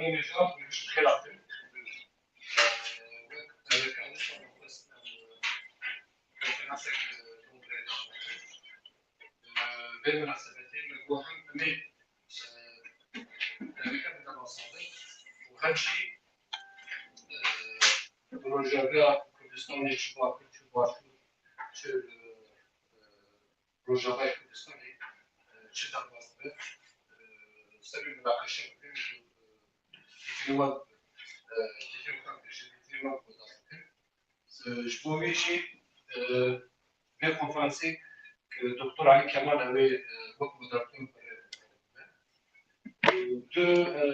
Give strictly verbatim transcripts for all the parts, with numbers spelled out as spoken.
Hemî ji wan ji xêr hatin. Wek P D K Kurdistan xwest, e, konferansek, e, kongreyê dawet bikin. E, vê minasebetê me got hem em ê, e, P D K bide balsandin û hem jî, e, projeya Kurdistanê çi Bakur, çi Başûr, çi, e, e, Rojavayê Kurdistanê, e, çi derbas dibe, e, ser wî munaqeşe bikin, e, fikrê wan, e, fikrê xwe bêjin, fikrê wan guhdar bikin. E, ji bo wî jî, e, vê konferansê, e, Doktor Alî Kemal ew ê, e, wek moderator bi rê ve. E, du, e,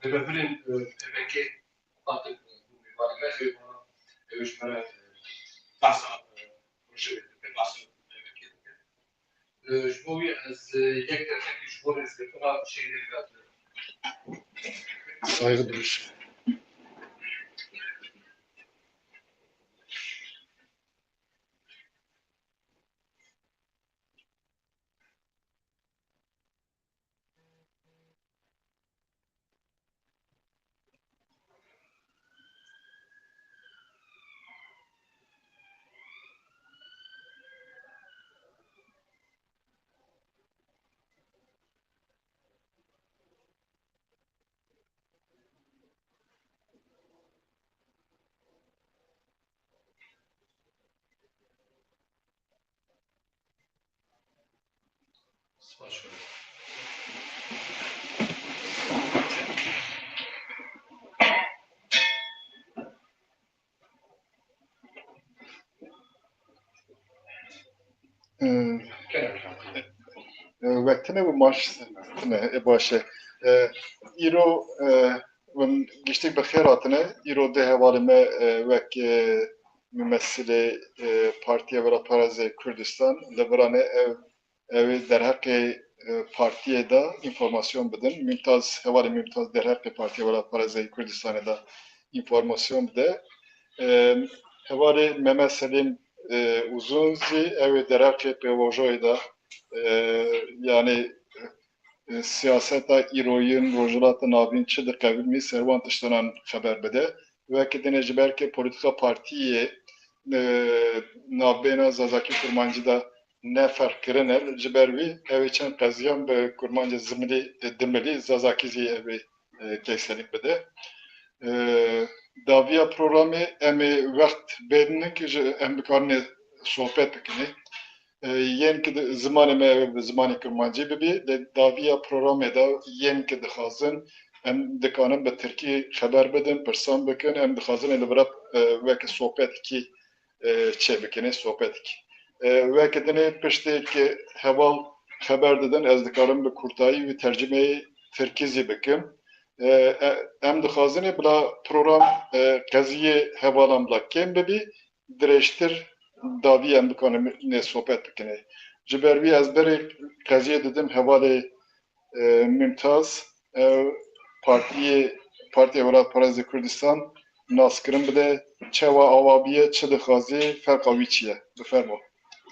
rêveberên, e, P D K hatin, e, bû mêvanê me, ew ê, ew ê ji me re, e, behsa, e, projeyê bikin, behsa P D K bikin. E, ji bo wî ez, e, yek derfekî ji bo rêzgirtina şehîdê Rêda didim. Saygı duruşu. Spas. Ee, e, wek tine û maç tine, e, baş e. E, îro, e, hûn giştik bi xêr hatine. Îro dê hevalê me, e, wek, e, mimessilê, e, Partiya Welatparêzê Kurdistan li vir e, ev, ew ê derheqê, e, partiyê de înformasyon bidin. Mümtaz, hevalê Mümtaz derheqê Partiya Welatparêzê Kurdistanê de înformasyon bide. E, hevalê Mehmet Selim, e, Uzun zî ew ê derheqê pêvajoyê de, e, yani, e, siyaseta îroyin Rojhilata Navîn çi diqevilmî ser wan tiştanan xeber bide. Weke dinê ji ber ke polîtîka partiyê, e, navbêna Zazakî Kurmancî de ne ferq kirine, ji ber wî ew ê çend qeziyan bi Kurmancê zimilî, e, dimilî, Zazakî zî ew ê, e, keyselîn bide. E, daviya programê em ê wext bêdinin ki ji, em bikarinê sohbet bikinê. E, yên ki di, zimanê me ew bi zimanê Kurmancî bibî, lê daviya programê de yên ki dixwazin, em dikanin bi Tirkî xeber bidin, pirsan bikin, em dixwazin ê li vira, e, weke sohbetekî, e, çêbikinê, sohbetekî. E, weke dinê piştê ki heval xeber didin, ez dikarim bi kurtayî wî tercimeyê Tirkî zî bikim. E, e, em dixwazin ê bila program, e, qeziyê hevalan bila kêm bibî, dirêjtir davî em bikanin nê sohbet bikinê. Ji ber wî ez berê qeziyê didim hevalê, e, Mümtaz, e, partiyê, Partiya Welatparêzê Kurdistan naskirin bide, çawa awa bîye, çi dixwazî, ferqa wî çi ye? Bifermo.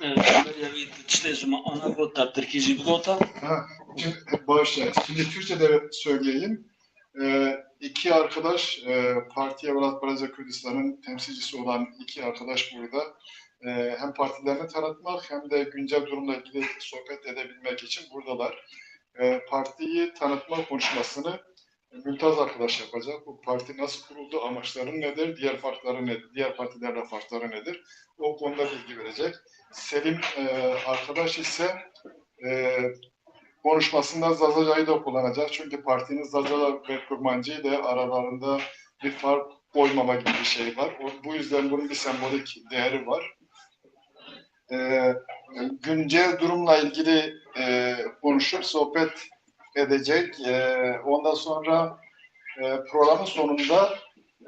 E, beriya wî tiştê ji me ana got, te tirkî jî bigota. Ha, şimdi, baş e. Şimdi Türkçe de söyleyeyim. E, iki arkadaş, e, Partiye Welatparêzê Kürdistan'ın temsilcisi olan iki arkadaş burada. E, hem partilerini tanıtmak hem de güncel durumla ilgili sohbet edebilmek için buradalar. E, partiyi tanıtma konuşmasını Mümtaz arkadaş yapacak. Bu parti nasıl kuruldu, amaçları nedir, diğer farkları nedir, diğer partilerle farkları nedir? O konuda bilgi verecek. Selim, e, arkadaş ise, e, konuşmasında Zazacayı da kullanacak. Çünkü partinin Zaza ve Kurmancı ile aralarında bir fark koymama gibi bir şey var. O, bu yüzden bunun bir sembolik değeri var. E, güncel durumla ilgili, e, konuşup sohbet edecek. E, ondan sonra, e, programın sonunda,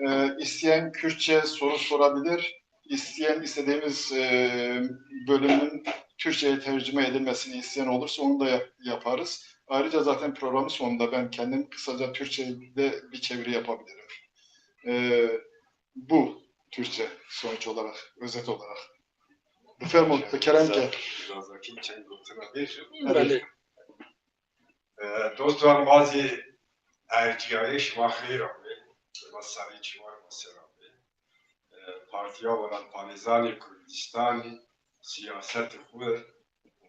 e, isteyen Kürtçe soru sorabilir. İsteyen, istediğimiz, e, bölümün Türkçe'ye tercüme edilmesini isteyen olursa onu da yap-, yaparız. Ayrıca zaten programın sonunda ben kendim kısaca Türkçe'de bir çeviri yapabilirim. E, bu Türkçe sonuç olarak, özet olarak. Bifermo, kerem ke. Zazakî çend gotina bêjim. Belê. E, dostlar, ma zî Erciyayê şima xêr abe, şima serê çiwar ma ser abe. E, Partiya Welatparêzanê Kurdistanê siyasetê xwe û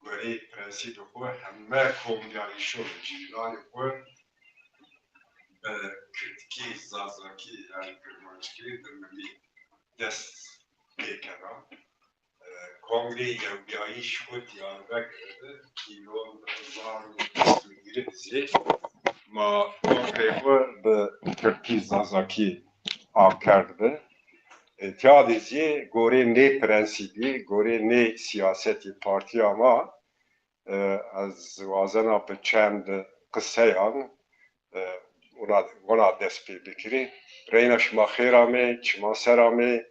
gorê prensîbê xwe heme komgehîşo cîranê xwe bi kirdkî, zazakî, yanî kirmanckî di milî dest pê kena. Kongrê Yekbûyî ji xwe Diyarbekirê de îro hezar û bîst û yek jî ma kongrê xwe bi kirdkî zazakî akerdibe. E, tiya de jî gorê nê prensîbî, gorê nê siyasetî partiya ma, e, ez wazena bi çend qiseyan, e, wana, wana dest pê bikirî. Reyna şima xêr amê, çima ser amê,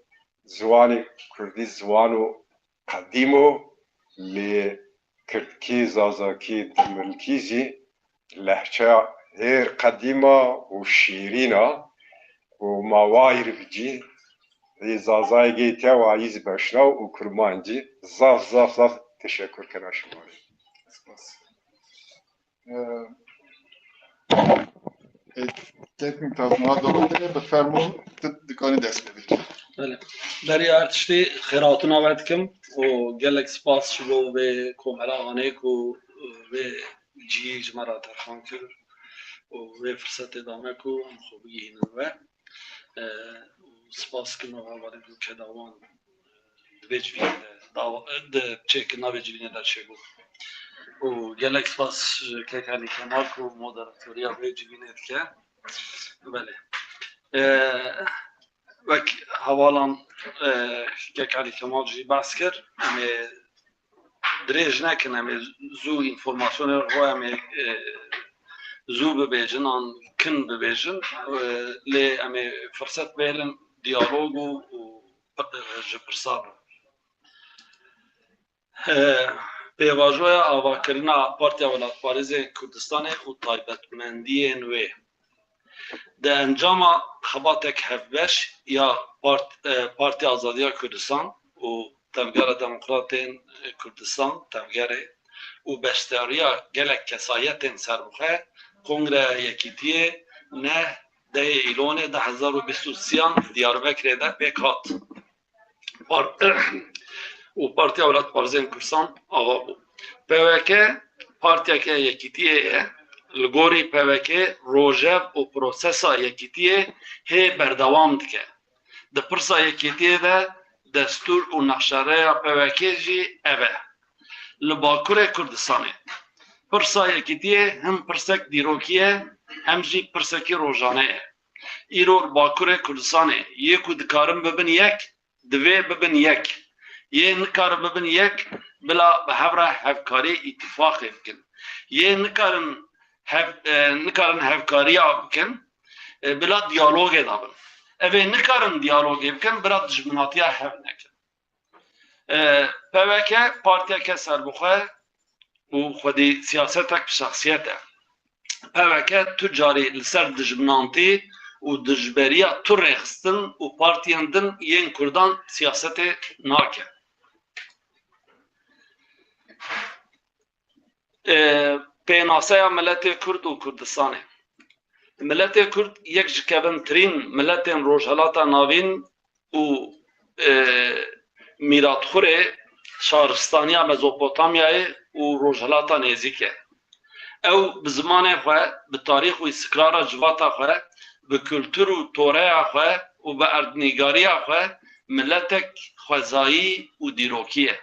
ziwanê kurdî ziwano qedîm o, lê kirdkî, zazakî, dimilkî jî lehçeya hêr qedîm a û şîrîn a û ma wayîr bicî, ê zazayê gê te wayî zî beşnaw û kurmancî zaf, zaf, zaf teşekkür kena şima rê. Spas. Ee, e, teknik tazminat da bide, bifermo, tu dikanî dest pê bikî. Belê. Berî her tiştî xêrhatina we dikim û gelek spas ji bo vê komela anê ku vê cihê ji me re terxan kir û vê firsetê da me ku em xwe bigihînin we. Ee, û spas dikim we hevalên ku keda wan di vê civînê de dawa, di çêkirina vê civînê de çêbû. Û gelek spas ji Kek Elî Kemal ku moderatoriya vê civînê dike. Belê. Ee, wek hevalan, e, Kek Elî Kemal jî behs kir, em ê dirêj nekin, em ê zû înformasyonê xwe em ê, e, zû bibêjin an kin bibêjin, e, lê em ê firset bihêlin diyalog û, û ji pirsa bin. E, Pêvajoya avakirina Partiya Welatparêzên Kurdistanê û taybetmendiyên wê. Di encama xebatek hevbeş ya Part-, e, Partiya Azadiya Kurdistan û Tevgera Demokratên Kurdistan, Tevgerê, û beşdariya gelek kesayetên serbixwe, Kongreya Yekîtiyê neh dehê Îlonê du hezar û bîst û sêyan di Diyarbekirê de pêk hat. Par-, û Partiya Welatparêzên Kurdistan ava bû. P W K partiyeke yekîtiyê ye. Li gorî P W K rojev û prosesa yekîtiyê hê berdewam dike. Di pirsa yekîtiyê de destûr û nexşereya P W K jî ev e. Li Bakurê Kurdistanê pirsa yekîtiyê him pirsek dîrokî ye, hem jî pirsekî rojane ye. Îro li Bakurê Kurdistanê yê ku dikarin bibin yek, divê bibin yek. Yê nikarin bibin yek, bila bi hev re hevkarî, îtîfaqê bikin. Yê nikarin hev-, e, nikarin hevkariya bikin, e, bila diyalogê de bin. Evê nikarin diyalogê bikin, bila dijminatiya hev nekin. E, P W K partiyeke serbixwe û xwedî siyasetek bi şexsiyet e. P W K tu carî li ser dijminantî û dijberiya tu rêxistin û partiyên din yên Kurdan siyasetê nake. E, Pênaseya miletê Kurd û Kurdistanê. Miletê Kurd yek ji kevintirîn miletên Rojhelata Navîn û, e, Mîratxurê, şaristaniya Mezopotamyayê û Rojhilata Nêzîk e. Ew bi zimanê xwe, bi tarîx û îstikrara civata xwe, bi kultur û toreya xwe û bi erdnîgariya xwe miletek xwezayî û dîrokî ye.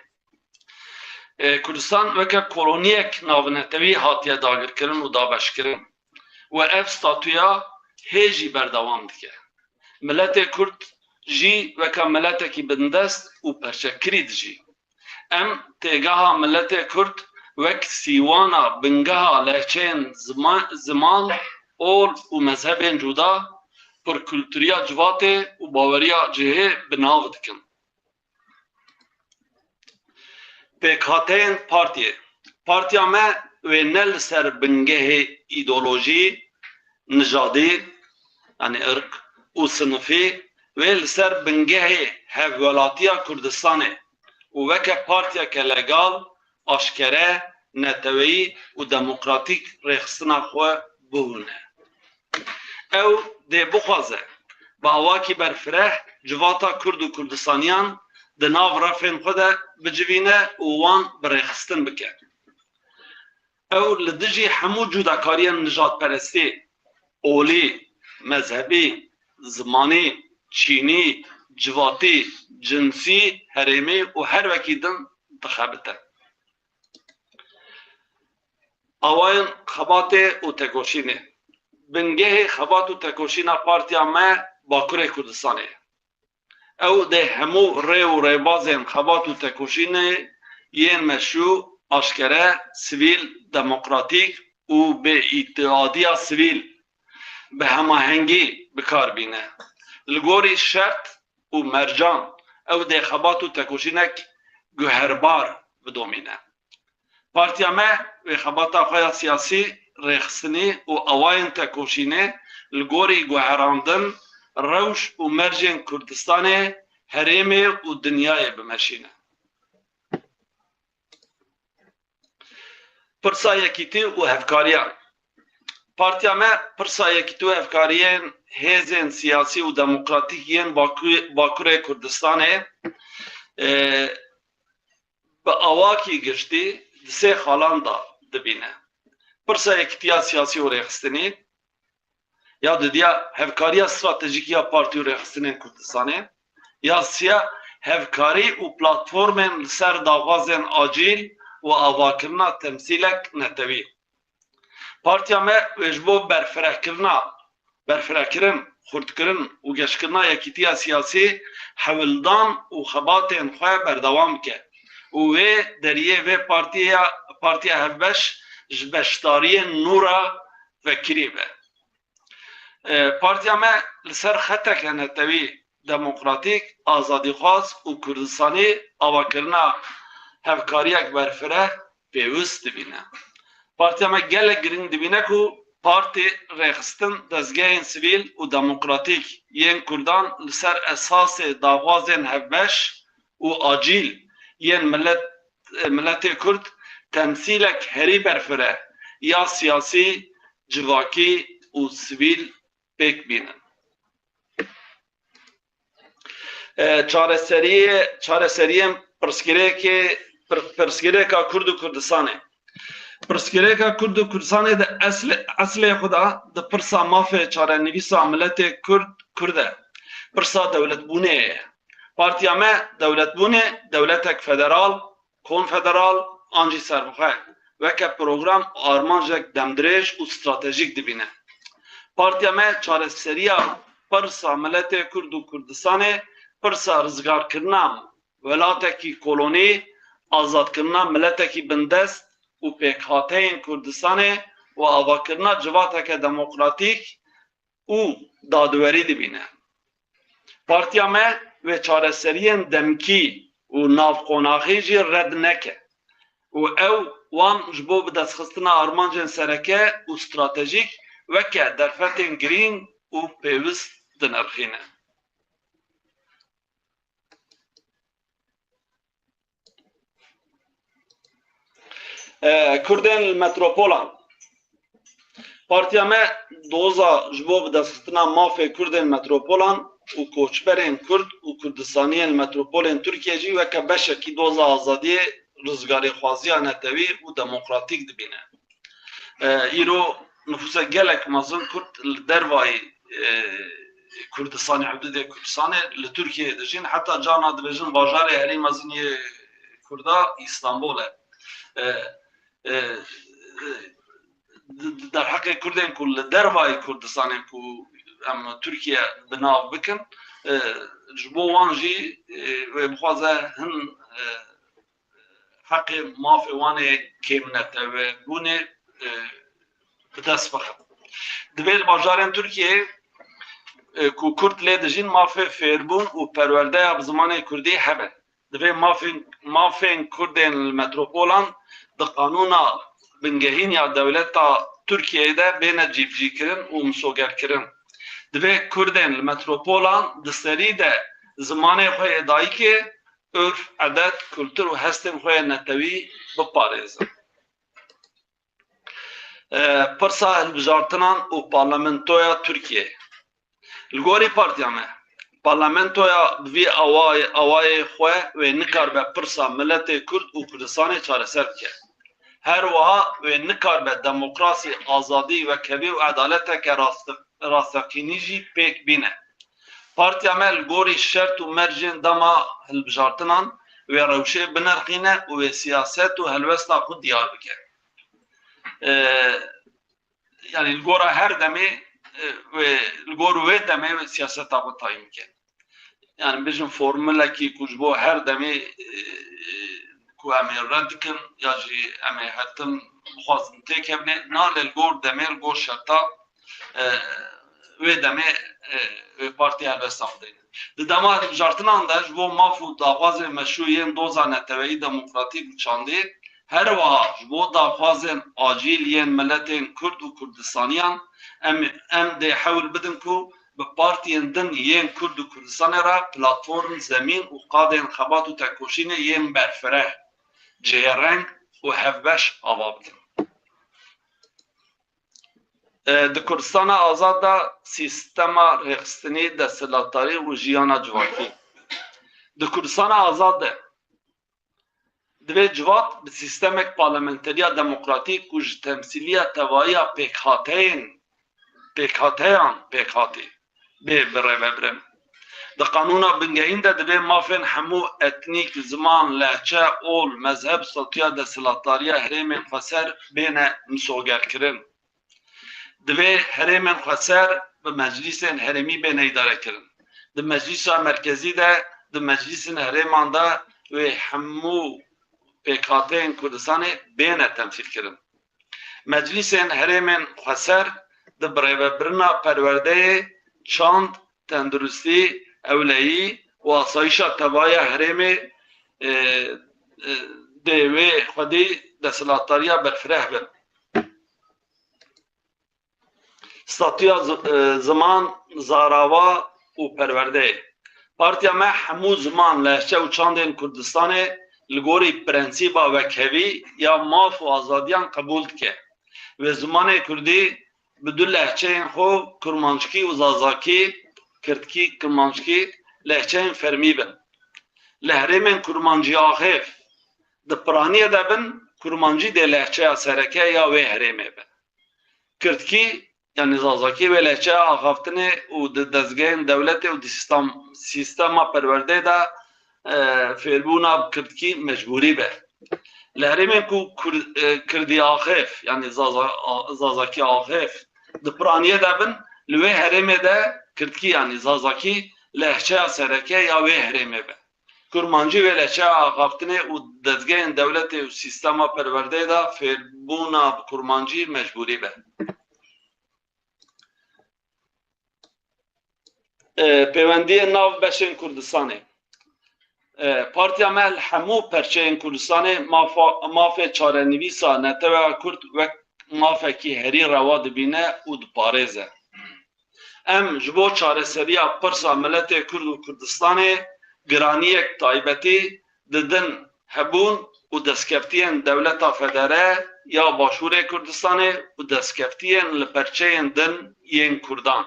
E, Kurdistan weke koloniyek navnetewî hatiye dagirkirin û dabeşkirin û ev statuya hê jî berdewam dike. Miletê Kurd jî weke miletekî bindest û perçekirî dijî. Em têgeha miletê Kurd wek sîwana bingeha lehçeyên zima-, ziman, ol û mezhebên cuda, pirkulturiya civatê û baweriya cihê bi nav dikin. Pêkhateyên partiyê. Partiya me wê ne li ser bingehê îdeolojî, nijadî, yanî irq û sinifî, wê li ser bingehê hevwelatiya Kurdistanê û weke partiyeke legal, aşkere, neteweyî û demokratîk rêxistina xwe bihûne. Ew dê bixwaze bi awakî berfireh civata Kurd û Kurdistaniyan di nav refên xwe de bicivîne û wan bi rêxistin bike. Ew li dijî hemû cudakariyên nijadperestî, olî, mezhebî, zimanî, çînî, civatî, cinsî, herêmî û her wekî din dixebite. Awayên xebatê û tekoşînê. Bingehê xebat û tekoşîna partiya me Bakurê Kurdistanê ye. Ew dê hemû rê û rêbazên xebat û tekoşînê yên meşrû, aşkere, sivîl, demokratîk û bêîtihadiya sivîl bi hemahengî bi kar bîne. Li gorî şert û mercan ew dê xebat û tekoşînek guherbar bidomîne. Partiya me wê xebata xwe ya siyasî, rêxistinî û awayên tekoşînê li gorî guherandin, rewş û mercên Kurdistanê, herêmê û dinyayê bimeşîne. Pirsa yekîtî û hevkariyan. Partiya me pirsa yekîtî û hevkariyên hêzên siyasî û demokratîk yên Baku-, Bakurê Kurdistanê, e, bi awakî giştî di sê xalan de dibîne. Pirsa yekîtiya siyasî û rêxistinî, ya dudiya hevkariya stratejîk ya partî û rêxistinên Kurdistanê, ya siya hevkarî û platformên li ser daxwazên acîl û avakirina temsîlek netewî. Partiya me wê ji bo berfirehkirina, berfirehkirin, xurtkirin û geşkirina yekîtiya siyasî hewldan û xebatên xwe berdewam bike û wê deriyê vê partiya, partiya hevbeş ji beşdariyên nû re vekirî be. E, partiya me li ser xeteke netewî, demokratîk, azadîxwaz û Kurdistanî avakirina hevkariyek berfireh pêwist dibîne. Partiya me gelek girîng dibîne ku partî, rêxistin, dezgehên sivîl û demokratîk yên Kurdan li ser esasê daxwazên hevbeş û acîl yên milet, miletê Kurd temsîlek herî berfireh ya siyasî, civakî û sivîl pêk bînin. E, çareseriyê, çareseriyên pirsgirêkê, pir-, pirsgirêka Kurd û Kurdistanê. Pirsgirêka Kurd û Kurdistanê di eslê, eslê xwe de di pirsa mafê çarenivîsa miletê Kurd, Kurd e. Pirsa dewletbûnê ye. Partiya me dewletbûnê, dewletek federal, konfederal an jî serbixwe weke program û armancek demdirêj û stratejîk dibîne. Partiya me çareseriya pirsa miletê Kurd û Kurdistanê, pirsa rizgarkirina welatekî kolonî, azadkirina miletekî bindest û pêkhateyên Kurdistanê û avakirina civateke demokratîk û dadwerî dibîne. Partiya me wê çareseriyên demkî û navqonaxî jî red neke û ew wan ji bo bidestxistina armancên sereke û stratejîk weke derfetên girîng û pêwist dinirxîne. E, Kurdên li metropolan. Partiya me doza ji bo bidestxistina mafê Kurdên metropolan û koçberên Kurd û Kurdistaniyên li metropolên Tirkiyê jî weke beşekî doza azadiyê, rizgarêxwaziya netewî û demokratîk dibîne. E, îro nifûse gelek mezin Kurd li dervayî, e, Kurdistanê, hududê Kurdistanê li Tirkiyeyê dijîn. Heta carna dibêjin bajarê herî mezin yê Kurda Îstanbul e. E, e, e, di, di derheqê Kurdên ku li dervayî Kurdistanê ku em Tirkiye bi nav bikin, e, ji bo wan jî, e, wê bixwaze hin, e, heqê mafê wan ê kêmnetewebûnê, e, bi dest bixin. Divê li bajarên Tirkiyeyê, e, ku Kurd lê dijîn mafê fêrbûn û perwerdeya bi zimanê Kurdî hebe. Divê mafên, mafên Kurdên li metropolan di qanûna bingehîn ya dewleta Tirkiyeyê de bêne cîbicîkirin û misogerkirin. Divê Kurdên li metropolan di serî de zimanê xwe yê dayikê, urf, edet, kultur û hestên xwe yê netewî biparêzin. E, pirsa hilbijartinan û parlamentoya Tirkiyeyê. Li gorî partiya me, parlamentoya bi vî awayê, awayê xwe wê nikaribe pirsa miletê Kurd û Kurdistanê çareser bike. Her wiha wê nikaribe demokrasî, azadî, wekhevî û edaleteke rast-, rasteqînî jî pêk bîne. Partiya me li gorî şert û mercên dema hilbijartinan wê rewşê binirxîne û wê siyaset û helwesta xwe diyar bike. E, yanî li gora her demê, e, wê, li gor wê demê wê siyaseta xwe tayîn bike. Yanî bijin formulekî ku ji bo her demê, e, ku em ê red dikin ya jî em ê her tim bixwazin têkevine, na lê li gor demê, li gor şerta, e, wê demê, e, wê partiya helwesta xwe deyne. Di dema hilbijartinan de ji bo maf û daxwazên meşrû yên doza neteweyî demokratîk û çandî, her wiha ji bo daxwazên acîl yên miletên Kurd û Kurdistaniyan, em, em dê hewl bidin ku bi partiyên din yên Kurd û Kurdistanê re platform, zemîn û qadên xebat û tekoşînê yên berfireh, cihêreng û hevbeş ava bikin. E, di Kurdistana Azad de sîstema rêxistinî, desthilatdarî û jiyana civakî. Di Kurdistana Azad de divê civat bi sîstemek parlamenteriya demokratîk ku ji temsîliya tevahiya pêkhateyên, pêkhateyan pêk hatî bê birêvebirin. Di qanûna bingehîn de divê mafên hemû etnîk, ziman, lehçe, ol, mezheb, statûya desthilatdariya herêmên xweser bêne misogerkirin. Divê herêmên xweser bi meclîsên herêmî bêne îdarekirin. Di meclîsa merkezî de, di meclîsên herêman de wê hemû pêkhateyên Kurdistanê bêne temsîlkirin. Meclîsên herêmên xweser di birêvebirina perwerdeyê, çand, tenduristî, ewleyî û asayîşa tevaya herêmê, e, e, dê wê xwedî desthilatdariya berfireh bin. Statûya zi-, e, ziman, zarava û perwerdeyê. Partiya me hemû ziman, lehçe û çandên Kurdistanê li gorî prensîba wekhevî ya maf û azadiyan qebûl dike. Wê zimanê kurdî bi du lehçeyên xwe, kurmanckî û zazakî, kirdkî, kurmanckî, lehçeyên fermî bin. Li herêmên kurmancîaxêv di piraniyê de bin, kurmancî dê lehçeya sereke ya wê herêmê be. Kirdkî, yanî zazakî, wê lehçeya axaftinê û di dezgehên dewletê û di sîstem-, sîstema perwerdeyê de, e, fêrbûna bi kirdkî mecbûrî be. Li herêmên ku kur-, e, kirdîaxêv, yanî zaza-, a-, zazakîaxêv di piraniyê de bin, li wê herêmê de kirdkî, yanî zazakî, lehçeya sereke ya wê herêmê be. Kurmancî wê lehçeya axaftinê û dezgehên dewletê û sîstema perwerdeyê de fêrbûna bi kurmancî mecbûrî be. E, pêwendiyên nav beşên Kurdistanê. E, partiya me li hemû perçeyên Kurdistanê mafa-, mafê çarenivîsa neteweya Kurd wek mafekî herî rewa dibîne û diparêze. Em ji bo çareseriya pirsa miletê Kurd û Kurdistanê giraniyek taybetî didin hebûn û destkeftiyên dewleta federe ya Başûrê Kurdistanê û destkeftiyên li perçeyên din yên Kurdan.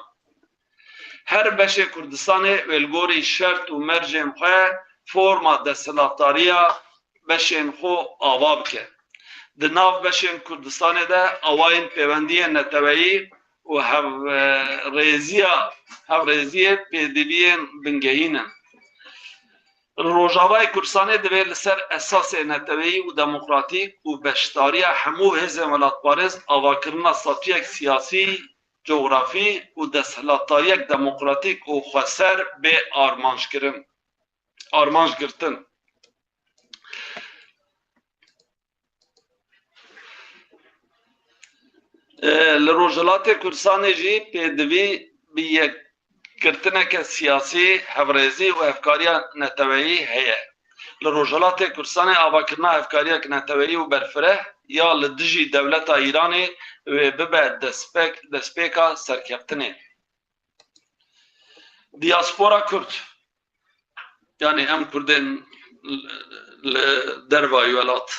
Her beşê Kurdistanê wê li gorî şert û mercên xwe forma desthilatdariya beşên xwe ava bike. Di nav beşên Kurdistanê de awayên pêwendiyên neteweyî û hev-, e, rêziya, hevrêziyê pêdiviyên bingehîn in. Li Rojavayê Kurdistanê divê li ser esasê neteweyî û demokratîk û beşdariya hemû hêzên welatparêz avakirina statuyek siyasî, cografî û desthilatdariyek demokratîk û xweser bê armanckirin, armanc girtin. E, li Rojhilatê Kurdistanê jî pêdivî bi yekgirtineke siyasî, hevrêzî û hevkariya neteweyî heye. Li Rojhilatê Kurdistanê avakirina hevkariyek neteweyî û berfireh ya li dijî dewleta Îranê wê bibe destpêk-, destpêka serkeftinê. Diaspora Kurd, yanî em Kurdên li dervayî welat.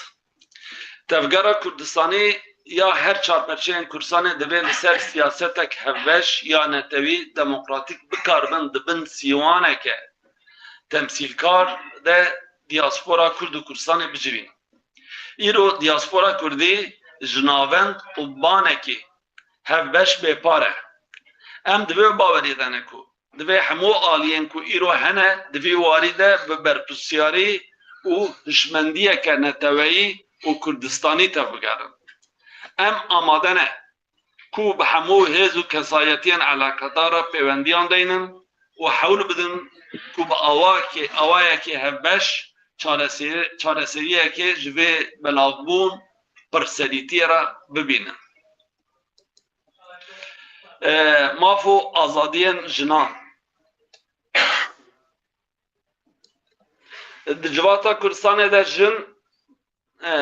Tevgera Kurdistanî ya her çar perçeyên Kurdistanê divê li ser siyasetek hevbeş ya netewî demokratîk bikaribin di bin sîwaneke temsîlkar de diaspora Kurd û Kurdistanê bicivînin. Îro diaspora Kurdî ji navend û banekî hevbeş bêpar e. Em di vê baweriyê de ne ku divê hemû aliyên ku îro hene di vî warî de bi berpirsyarî û hişmendiyeke neteweyî û Kurdistanî tevbigerin. Em amade ne ku bi hemû hêz û kesayetiyên eleqedar re pêwendiyan deynin û hewl bidin ku bi awakê, awayekê hevbeş çareseri-, çareseriyekê ji vê belavbûn, pirserîtiyê re bibînin. E, maf û azadiyên jinan. Di civata Kurdistanê de jin, e,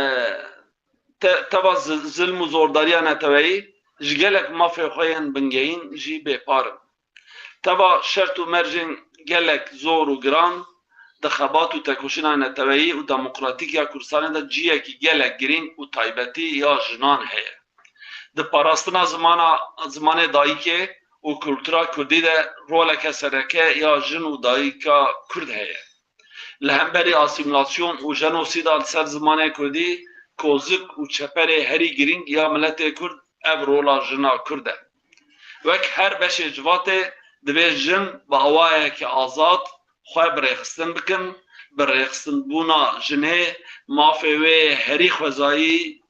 te-, teva zi-, zilm û zordariya neteweyî ji gelek mafê xwe yên bingehîn jî bêpar in. Teva şert û mercên gelek zor û giran di xebat û tekoşîna neteweyî û demokratîk ya Kurdistanê de ciyekî gelek girîng û taybetî ya jinan heye. Di parastina zimana, zimanê dayikê û kultura kurdî de roleke sereke ya jin û dayika kurd heye. Li hemberî asîmîlasyon û jenosîda li ser zimanê kurdî kozik û çeperê herî girîng ya miletê kurd ev rola jina kurd e. Wek her beşê civatê divê jin bi awayeke azad xwe bi rêxistin bikin, bi rêxistinbûna jinê mafê wê herî xwezayî,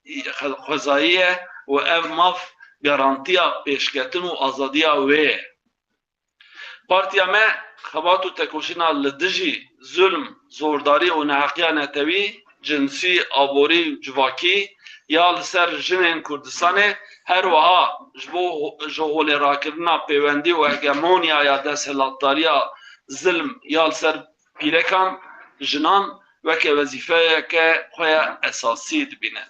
xwezayî ye û ev maf garantiya pêşketin û azadiya wê ye. Partiya me xebat û tekoşîna li dijî zulm, zordarî û neheqiya netewî, cinsî, aborî û civakî ya li ser jinên Kurdistanê, her wiha ji bo ho-, ji holê rakirina pêwendî û hegemonyaya desthilatdariya zilm ya li ser pîrekan, jinan weke wezîfeyeke xwe ya esasî dibîne.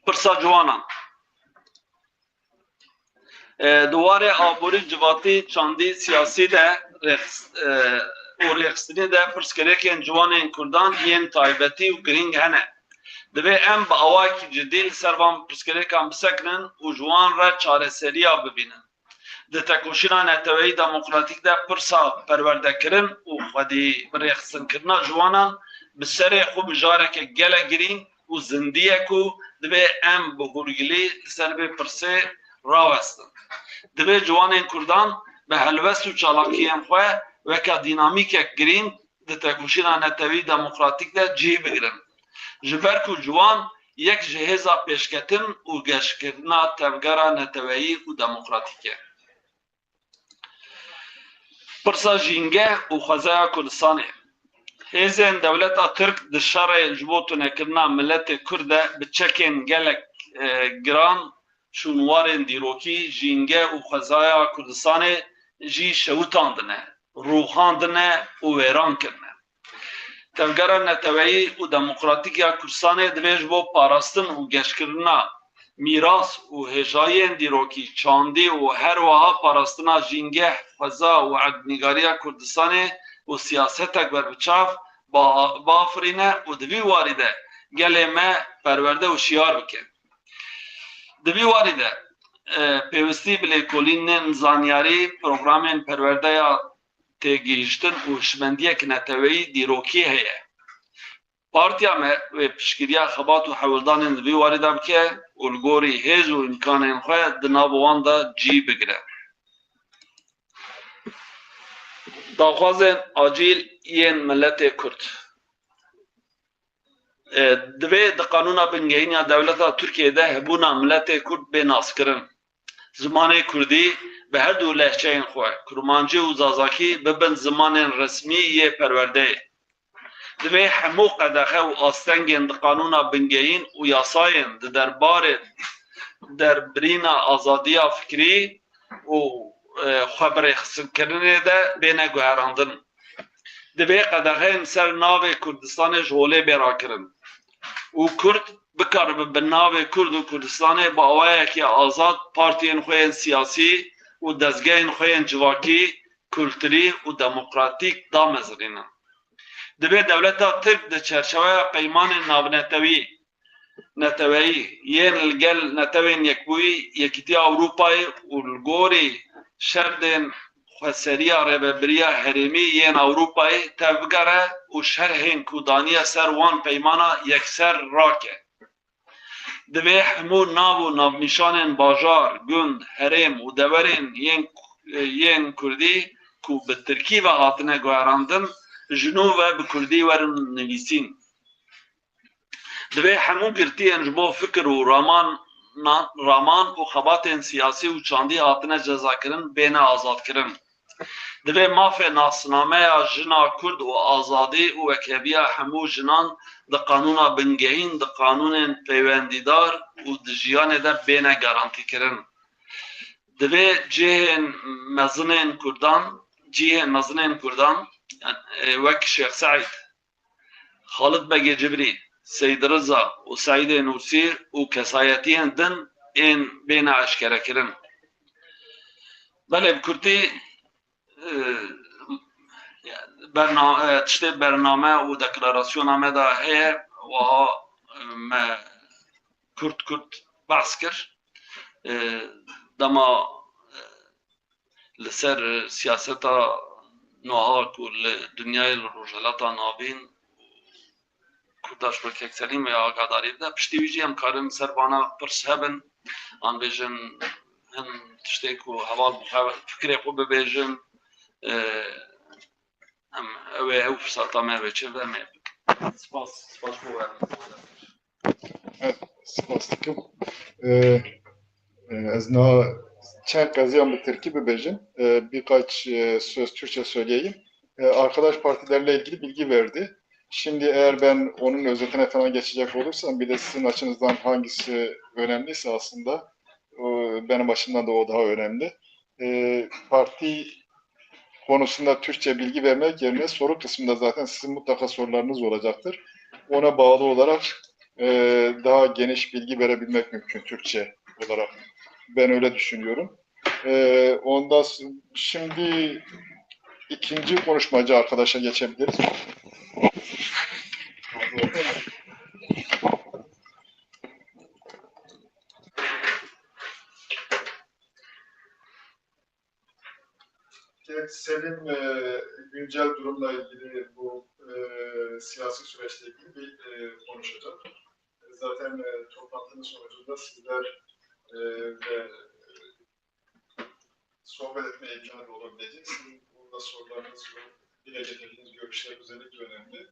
Pirsa ciwanan. E, di warê aborî, civatî, çandî, siyasî de rêx-, e, û rêxistinê de pirsgirêkên ciwanên kurdan yên taybetî û girîng hene. Divê em bi awayekî cidî li ser van pirsgirêkan bisekinin û ji wan re çareseriya bibînin. Di tekoşîna neteweyî demokratîk de pirsa perwerdekirin û xwedî birêxistinkirina ciwanan bi serê xwe mijareke gelek girîng û zindî ye ku divê em bi hûrgilî li ser vê pirsê rawestin. Divê ciwanên kurdan bi helwest û çalakiyên xwe weke dînamîkek girîng di tekoşîna netewî demokratîk de cih bigirin. Ji ber ku ciwan yek ji hêza pêşketin û geşkirina tevgera neteweyî û demokratîk e. Pirsa jîngeh û xwezaya Kurdistanê. Hêzên dewleta Tirk di şerê ji bo tunekirina miletê Kurd de bi çekên gelek, e, giran şûnwarên dîrokî, jîngeh û xwezaya Kurdistanê jî şewitandine, rûxandine û wêran kirine. Tevgera neteweyî û demokratîk ya Kurdistanê divê ji bo parastin û geşkirina mîras û hêjayiyên dîrokî, çandî û her wiha parastina jîngeh, xweza û erdnîgariya Kurdistanê û siyasetek berbiçav ba-, biafirîne û di vî warî de gelê me perwerde û şiyar bike. Di vî warî de, e, pêwistî bi lêkolînên zanyarî, programên perwerdeya têgihiştin û hişmendiyek neteweyî dîrokî heye. Partiya me wê piştgiriya xebat û hewldanên di vî warî de bike û li gorî hêz û îmkanên xwe di nav wan de cî bigire. Daxwazên acîl yên miletê Kurd. E, divê di qanûna bingehîn ya dewleta Tirkiyê de hebûna miletê Kurd bê naskirin. Zimanê Kurdî bi her du lehçeyên xwe, Kurmancî û Zazakî, bibin zimanên resmî yê perwerdeyê. Divê hemû qedexe û astengên di qanûna bingehîn û yasayên di derbarê derbirîna azadiya fikrî û, e, xwebirêxistinkirinê de bêne guherandin. Divê qedexeyên ser navê Kurdistanê ji holê bê rakirin û Kurd bikaribe bi navê Kurd û Kurdistanê bi awayekî azad partiyên xwe yên siyasî û dezgehên xwe yên civakî, kulturî û demokratîk damezirînin. Divê dewleta Tirk di çerçeweya peymanên navnetewî neteweyî yên li gel Netewên Yekbûyî Yekîtiya Ewropayê û li gorî şerdên xweseriya rêvebiriya herêmî yên Ewropayê tevbigere û şerhên ku daniye ser wan peymana yekser rake. Divê hemû nav û navnîşanên bajar, gund, herêm û deverên yên, yên kurdî ku bi tirkî ve hatine guherandin, ji nû ve bi kurdî werin nivîsîn. Divê hemû girtiyên ji bo fikir û raman, raman û xebatên siyasî û çandî hatine cezakirin bêne azadkirin. Divê mafê nasnameya jina Kurd û azadî û wekheviya hemû jinan di qanûna bingehîn, di qanûnên peywendîdar û di jiyanê de bêne garantîkirin. Divê cihên mezinên Kurdan, cihên mezinên Kurdan, yani, e, wek Şêx Seîd, Xalid Begê Cibrî, Seyd Riza û Seîdê Nûrsî û kesayetiyên din ên bêne eşkerekirin. Belê, bi kurtî, e, berna-, e, tiştê bername û deklarasyona me de heye, wiha, e, me kurt kurt behs kir. E, dema, e, li ser siyaseta nuha ku li dinyayê, li Rojhilata Navîn, Kurda ji bo Kek Selîm ya agadarî bide. Piştî wî jî em karin ser vana pirs hebin, an bêjin hin tiştê ku heval bi xwe fikrê xwe bibêjin, e, em, ew ê ew firsata me ve çi ve me bikin. Spas, spas bo we. Evet, spas dikim. Ee, e, ez niha çend qeziyan bi tirkî bibêjim. Ee, birkaç, e, söz Türkçe söyleyeyim. Ee, arkadaş partilerle ilgili bilgi verdi. Şimdi eğer ben onun özetine falan geçecek olursam, bir de sizin açınızdan hangisi önemliyse aslında, o, benim açımdan da o daha önemli. Ee, parti konusunda Türkçe bilgi vermek yerine soru kısmında zaten sizin mutlaka sorularınız olacaktır. Ona bağlı olarak, e, daha geniş bilgi verebilmek mümkün Türkçe olarak. Ben öyle düşünüyorum. E, ondan s-, şimdi ikinci konuşmacı arkadaşa geçebiliriz. Kek Selim, e, güncel durumla ilgili, bu, e, siyasi süreçle ilgili bir, e, konuşacak. Zaten, e, toplantının sonucunda sizler, e, de, e, sohbet etme imkanı da olabilecek. Sizin burada sorularınız ve dile getirdiğiniz görüşler özellikle önemli.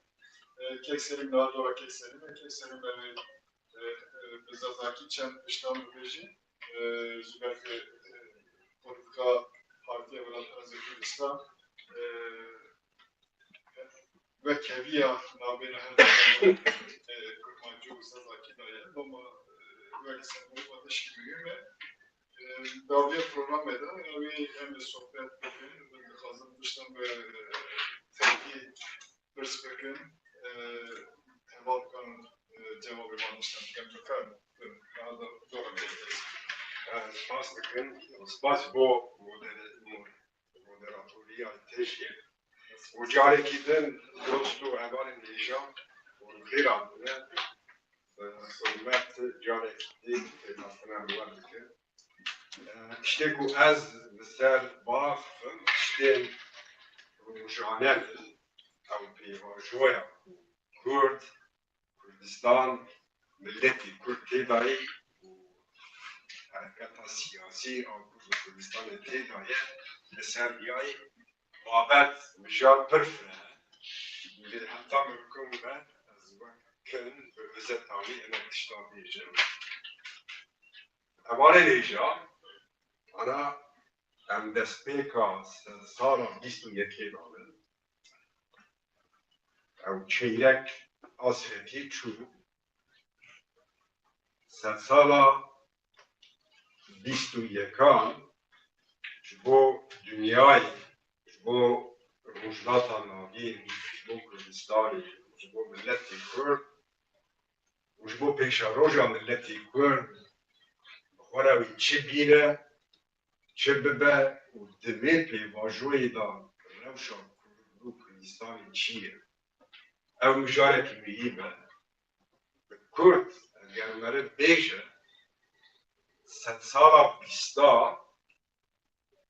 E, Kek Selim, daha doğrusu Kek Selim ve Kek Selim, e, e, e, bi Zazakî çend tiştan bibêjin, e, ji ber ku, e, polîtîka Partiya Welatana Kurdistan, e, wekheviya navbêna her, e, Kurmancî û Zazakî de ye. Loma, e, wekî sembolî xwe tişkî muhîm e. E, dawiya programê de, ew ê em ê sohbet bikin, dixwazim tiştan bi, e, tirkî pirs bikin, e, heval bikin, e, cevabê wan tiştan bikin, bikin, bikin. Daha da zor bir şey. E, spas dikin, spas bo modere-, mo-, moderatoriya te jî. Û carekî din dost û hevalên hêja û xêr hatine, e, hurmet carekî din pênastina li we dikin. Tiştê ku ez li ser biaxifim, tiştên rojane ne, ew pêvajoya ku Kurd, Kurdistan, miletî Kurd tê de ye û hereketa siyasî a Kurd û Kurdistanê tê de ye, li ser riyayê babet mijar pir fireh e. Lê heta mimkun be, ez wek kin bi vizeta wî hinek tiştan bêjim. Hevalên hêja, ana em destpêka sedsala bîst û yekê de ne. Ew çeyrek asretî çû. Sedsala bîst û yekan ji bo dinyayê, ji bo Rojhilata Navîn, ji bo Kurdistanê, ji bo miletê Kurd û ji bo pêşeroja miletê Kurd bi xwe re wî çi bîne, çi bibe û di vê pêvajoyê de rewşa Kurd û Kurdistanê çi ye? Ew mijarekî muhîm e. Bi kurt, ez Ger meriv bêje, sedsala bîsta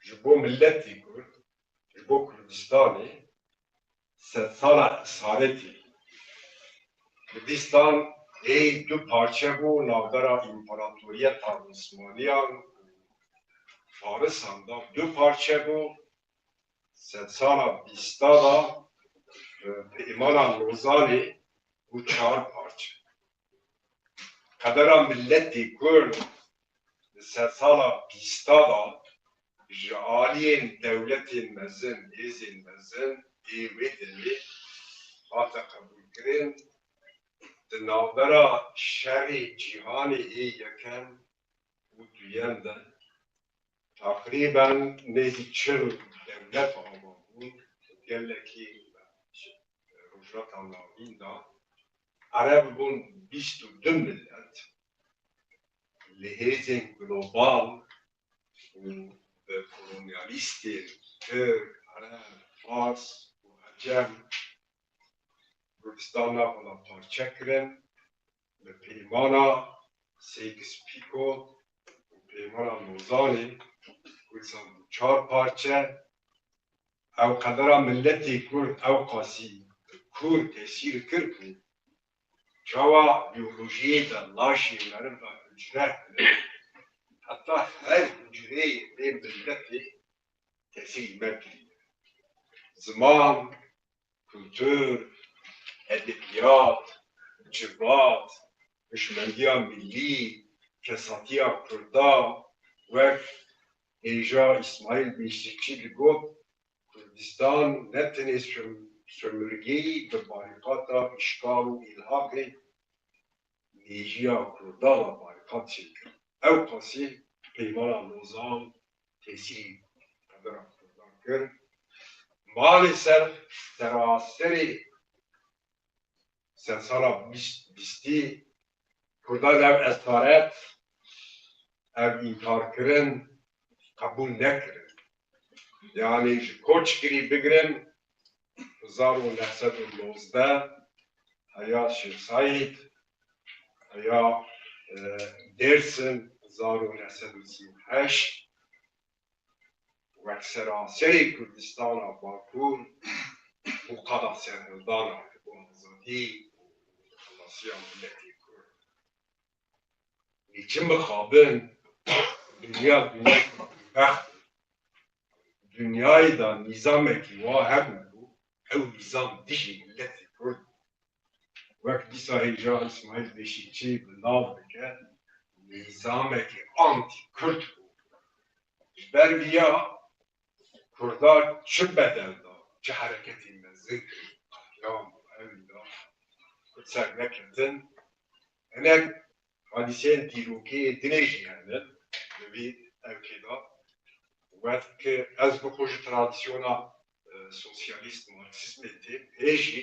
ji bo miletê Kurd, ji bo Kurdistanê, sedsala esaretê. Kurdistan hê du parçe bû, navbera împaratoriyeta Osmaniyan û Farisan de du parçe bû. Sedsala bîsta de, e, Peymana Lozanê bû çar parçe. Qedera miletê Kurd di sedsala bîsta de ji aliyên dewletên mezin, hêzên mezin ê wê demê hate qebûlkirin. Di navbera şerê cîhanê ê yekem û duyem de teqrîben nêzî çil dewlet ava bûn, gelekî Rojhilata Navîn de Ereb bûn bîst û du milet, li hêzên global û bi kolonyalîstên Tirk, Ereb, Fars û Ecem Kurdistan ne vala parçe kirin. Bi peymana Sykes-Picot û peymana Lozanê Kurdistan bû çar parçe. Ew qedera miletê Kurd ew qasî kûr tesîr kir ku çawa biyolojiyê de laşê meriv ve hucre hene, heta her hucreyê vê miletê tesîrî me kiriye. Ziman, kultur, edebiyat, civat, hişmendiya millî, kesatiya Kurda, wek hêja Îsmaîl Beşîkçî digot, Kurdistan ne tenê söm-, sömürgeyî bi barîkata îşgal û îlhaqê mêjiya Kurda de barîkat çêkir. Ew qasî Peymana Lozan tesîrî qedera Kurdan kir. Maalesef seraserê sedsala bîst, bîstî Kurdan ev esaret, ev înkarkirin qebûl nekirin. Yanî ji Koçgirî bigirin hezar û neh sed û nozdeh, heya Şêx Seîd, heya, e, Dêrsim hezar û neh sed û sî û heşt, wek seraserê Kurdistana Bakur û qada serhildana û azadî û xelasiya miletê Kurd. Lê çi mixabin, dinya, dinya bext. Dinyayê de nîzamekî wa hebûbû, ew nîzam dijî miletê Kurd bû. Wek dîsa hêja Îsmaîl Beşîkçî bi nav dike, nîzamekî antî-Kurd bû. Ji ber viya Kurda çi bedel da, çi hereketên mezin kirin, qetlîam û ewî da, Kurd ser neketin. Hinek hadîseyên dîrokê yê dinê jî hene li vî ewkê de. Wek ez bi xwe ji tradisyona, e, sosyalîst, marksîzmê têm, hê jî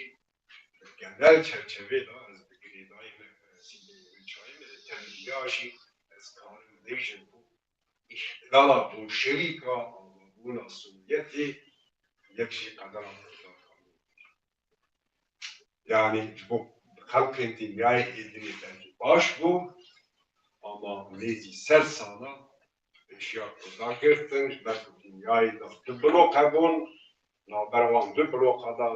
di genel çerçevê de ez bi girêdayî me, prensîbê wê çayê me, li temeliya jî ez karim bêjim ku îhtilala bolşevîka, avabûna Sovyetê yek jî qedera Kurdan qebûl dike. Yanî ji bo xelkên dinyayê êdinê belkî baş bû, ama nêzî sed sala pêşiya Kurdan girtin, ji ber ku dinyayê de du bloke bûn, navbera wan du bloka de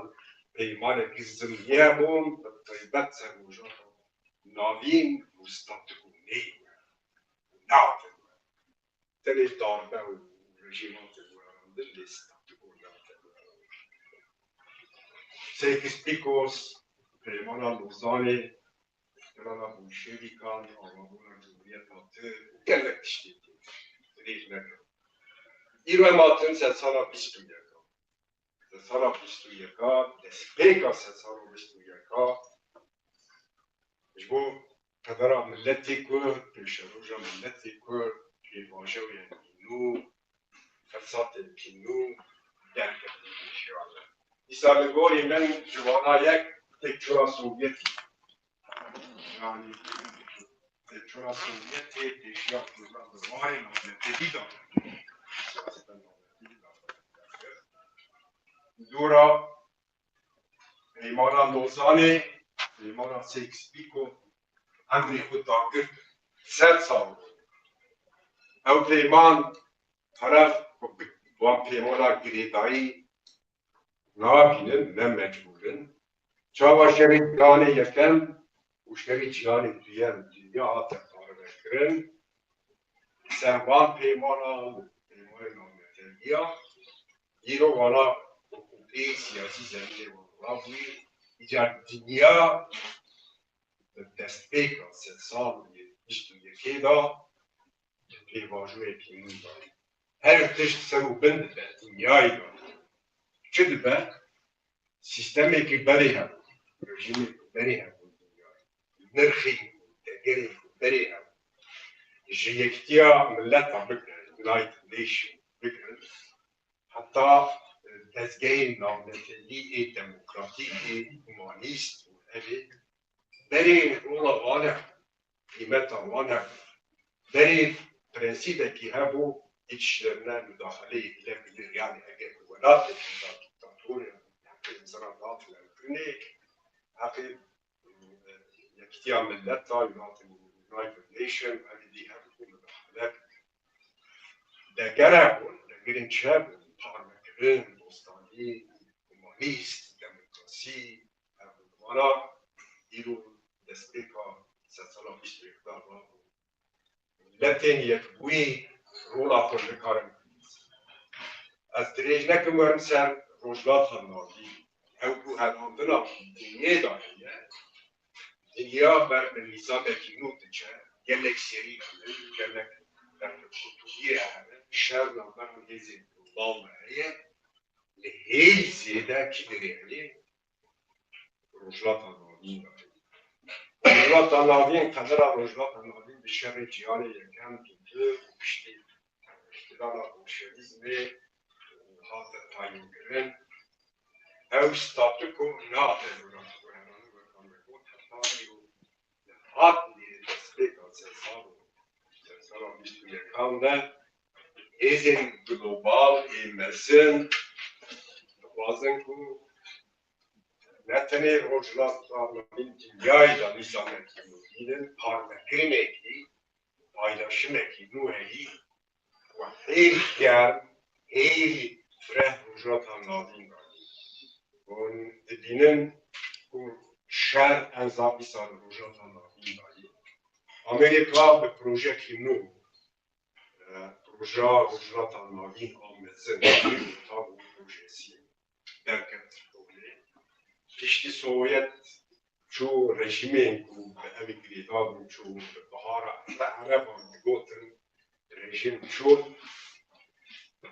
peymanekî zimlî hebûn, bi taybet ser Rojhilata Navîn û statûko neyê natin. Tenê darbe û rejîm hatin werandin, lê statûko natin. Sykes-Picot, Peymana Lozanê, îhtilala bolşevîkan, avabûna Cumhuriyeta Tirk û gelek tiştê tê. Dirêj nekim. Îro em hatin sedsala bîst û yeka. Sedsala bîst û yeka, destpêka sedsala bîst û yeka, ji bo qedera miletê Kurd, pêşeroja miletê Kurd, pêvajoyên nû, firsatên nû derketin pêşiya me. Dîsa li gorî min ji wana yek têkçûna Sovyetî. Yanî têkçûna Sovyetê pêşiya Kurdan bi warê navnetewî de. Siyaseta navnetewî de. Dora Peymana Lozanê, Peymana Sykes-Picot, emrê xwe dagir sed sal bû. Ew peyman, taraf wan peymana girêdayî nabînin, ne mecbûr in. Çawa şerê cîhanê yekem û şerê cîhanê duyem dinya hate parvekirin, ser van peymana, peymanê navneteviya, îro wana hiqûqî, siyasî zemînê wan rabûyî, îcar dinya bi destpêka sedsal û yetmiş û yekê de di pêvajoyekî nû de. Her tişt ser û bin dibe dinyayê de. Çi dibe? Sîstemekî berê hebû, rejîmekî berê hebû dinyayê. Nirxî, degerê berê hebû. Ji Yekitiya Mileta bigre, United Nation bigre, heta, e, dezgehên navnetewî ê demokratîk ê humanîst û ev ê berê rola wan e, qîmeta wan e. Berê prensîbekî hebû, hiç ji derine mudaxeleyê bile bigir. Yani eger welatê diktatorê heqê zira datiye kirinê, heqê, e, Yekitiya Mileta, United, United Nation, ev dî hebû mudaxele bike. Degere bûn, degerên çi hebûn, parvekirin, dostanî, humanîst, demokrasî, ev wana îro destpêka sedsala bîst û yek de rabû. Miletên yekbûyî rola xwe nikarin bibînin. Ez dirêj nekim werim ser Rojhilata Navîn. Ew guherandina dinyê de heye. Dinya ber bi nîzamekî nû diçe. Gelek serî hene, gelek berpirsûtiyê hene. Şer navbera hêzên global de heye. Li hêj zêde kî dirêxilê? Rojhilata Navîn de. Rojhilata Navîn, qedera Rojhilata Navîn bi şerê cîhanê yekem tûkir û piştî îhtilala bolşevîzmê hate tayînkirin. Ew statûko nehate guherandin, wek me got, heta îro. Li hatî destpêka sedsal û sedsala bîst û yekan de hêzên global ê mezin dixwazin ku ne tenê Rojhilata Navîn dinyayê de nîzamekî nû bînin, parvekirinekî, paylaşimekî nû heyî, û hêj germ, hêj fireh Rojhilata Navîn de. Hûn dibînin ku şer enza vî sal Rojhilata Navîn de ye. Amerîka bi projeyekî nû, e, projeya Rojhilata Navîn a mezin, Tabû projesi, derket holê. Piştî Sovyet çû, rejîmên ku bi ev girêdayî bûn çû, bi bihara Ereban digotin, rejîm çû.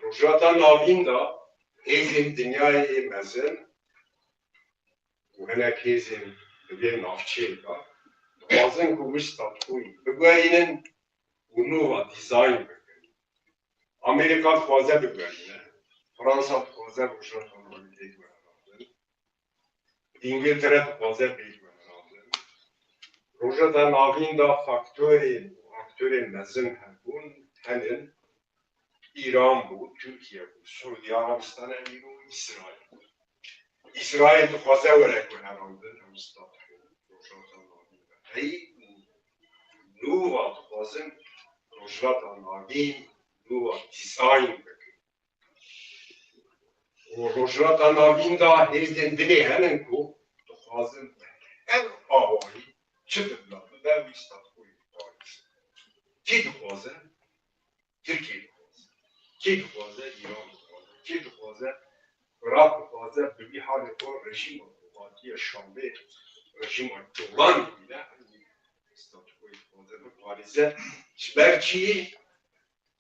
Rojhilata Navîn de hêzên dinyayê ê mezin û hinek hêzên li vê navçeyê de dixwazin ku wî statûyê biguherînin û nû ve dîzayn bikin. Amerîka dixwaze biguherîne, Fransa dixwaze Rojhilata Navîn bê guherandin, Îngiltere dixwaze bê guherandin. Rojhilata Navîn de faktorên û aktorên mezin hebûn, henin. Îran bû, Tirkiye bû, Siûdî Arabistan e, îro Îsraîl. Îsraîl dixwaze were guherandin, ew statû Rojhilata Navîn de heyî û nû ve dixwazin Rojhilata Navîn nû ve dîzayn bikin. Û Rojhilata Navîn de hêzên dinê henin ku dixwazin bi her awayî çi bi bila bibe wî statûyê biparêzin. Kî dixwaze? Tirkiye dixwaze. Kî dixwaze? Îran dixwaze. Kî dixwaze? Iraq dixwaze. Bi vî halê xwe rejîma ku hatiye Şamê, rejîma Colanî bîne, statûyê dixwaze biparêze. Ji ber çi?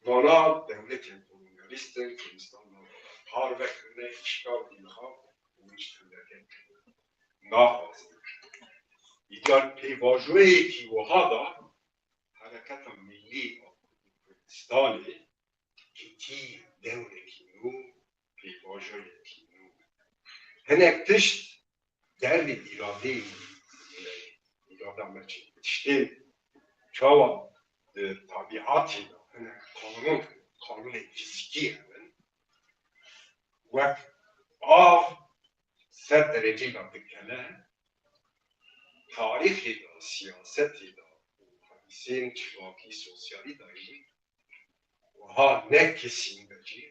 Vana dewletên kolonyalîst in, Kurdistan nava parve kirine, îşgal dîniha û hiç dewletên naxwazin. Îcar pêvajoyekî wiha da Hereketa Millî a Kurdistanê hêtî dewrekî nû, pêvajoyekî nû. Hinek tişt dervê îradeyê, îrada me çi? Tiştên çawa di tabiatê de hinek qanûn, qanûnên fîzîkî hebin, wek av sed dereceyê de dikele, tarîxê de, siyasetê de, Sên civakî sosyalî de jî wiha ne kesîn be jî,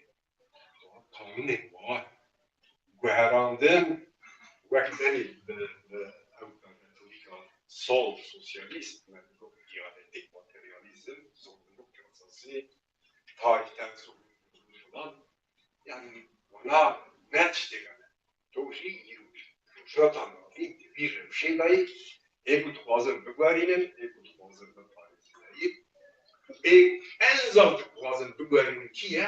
wiha qanûnên wiha guherandin, wek tenê bi, bi ew retorîka sol sosyalîst, me digot diyalektik materyalîzm, zorunluluk yasası, tarihten sorumluluk filan. Yani wana ne tiştê hene. Ew jî îro jî rojhilata navîn di vî rewşê de yê, ê ku dixwazin biguherînin, ê ku dixwazin biparêzin. Ê en zaf dixwazin biguherînin kî ye?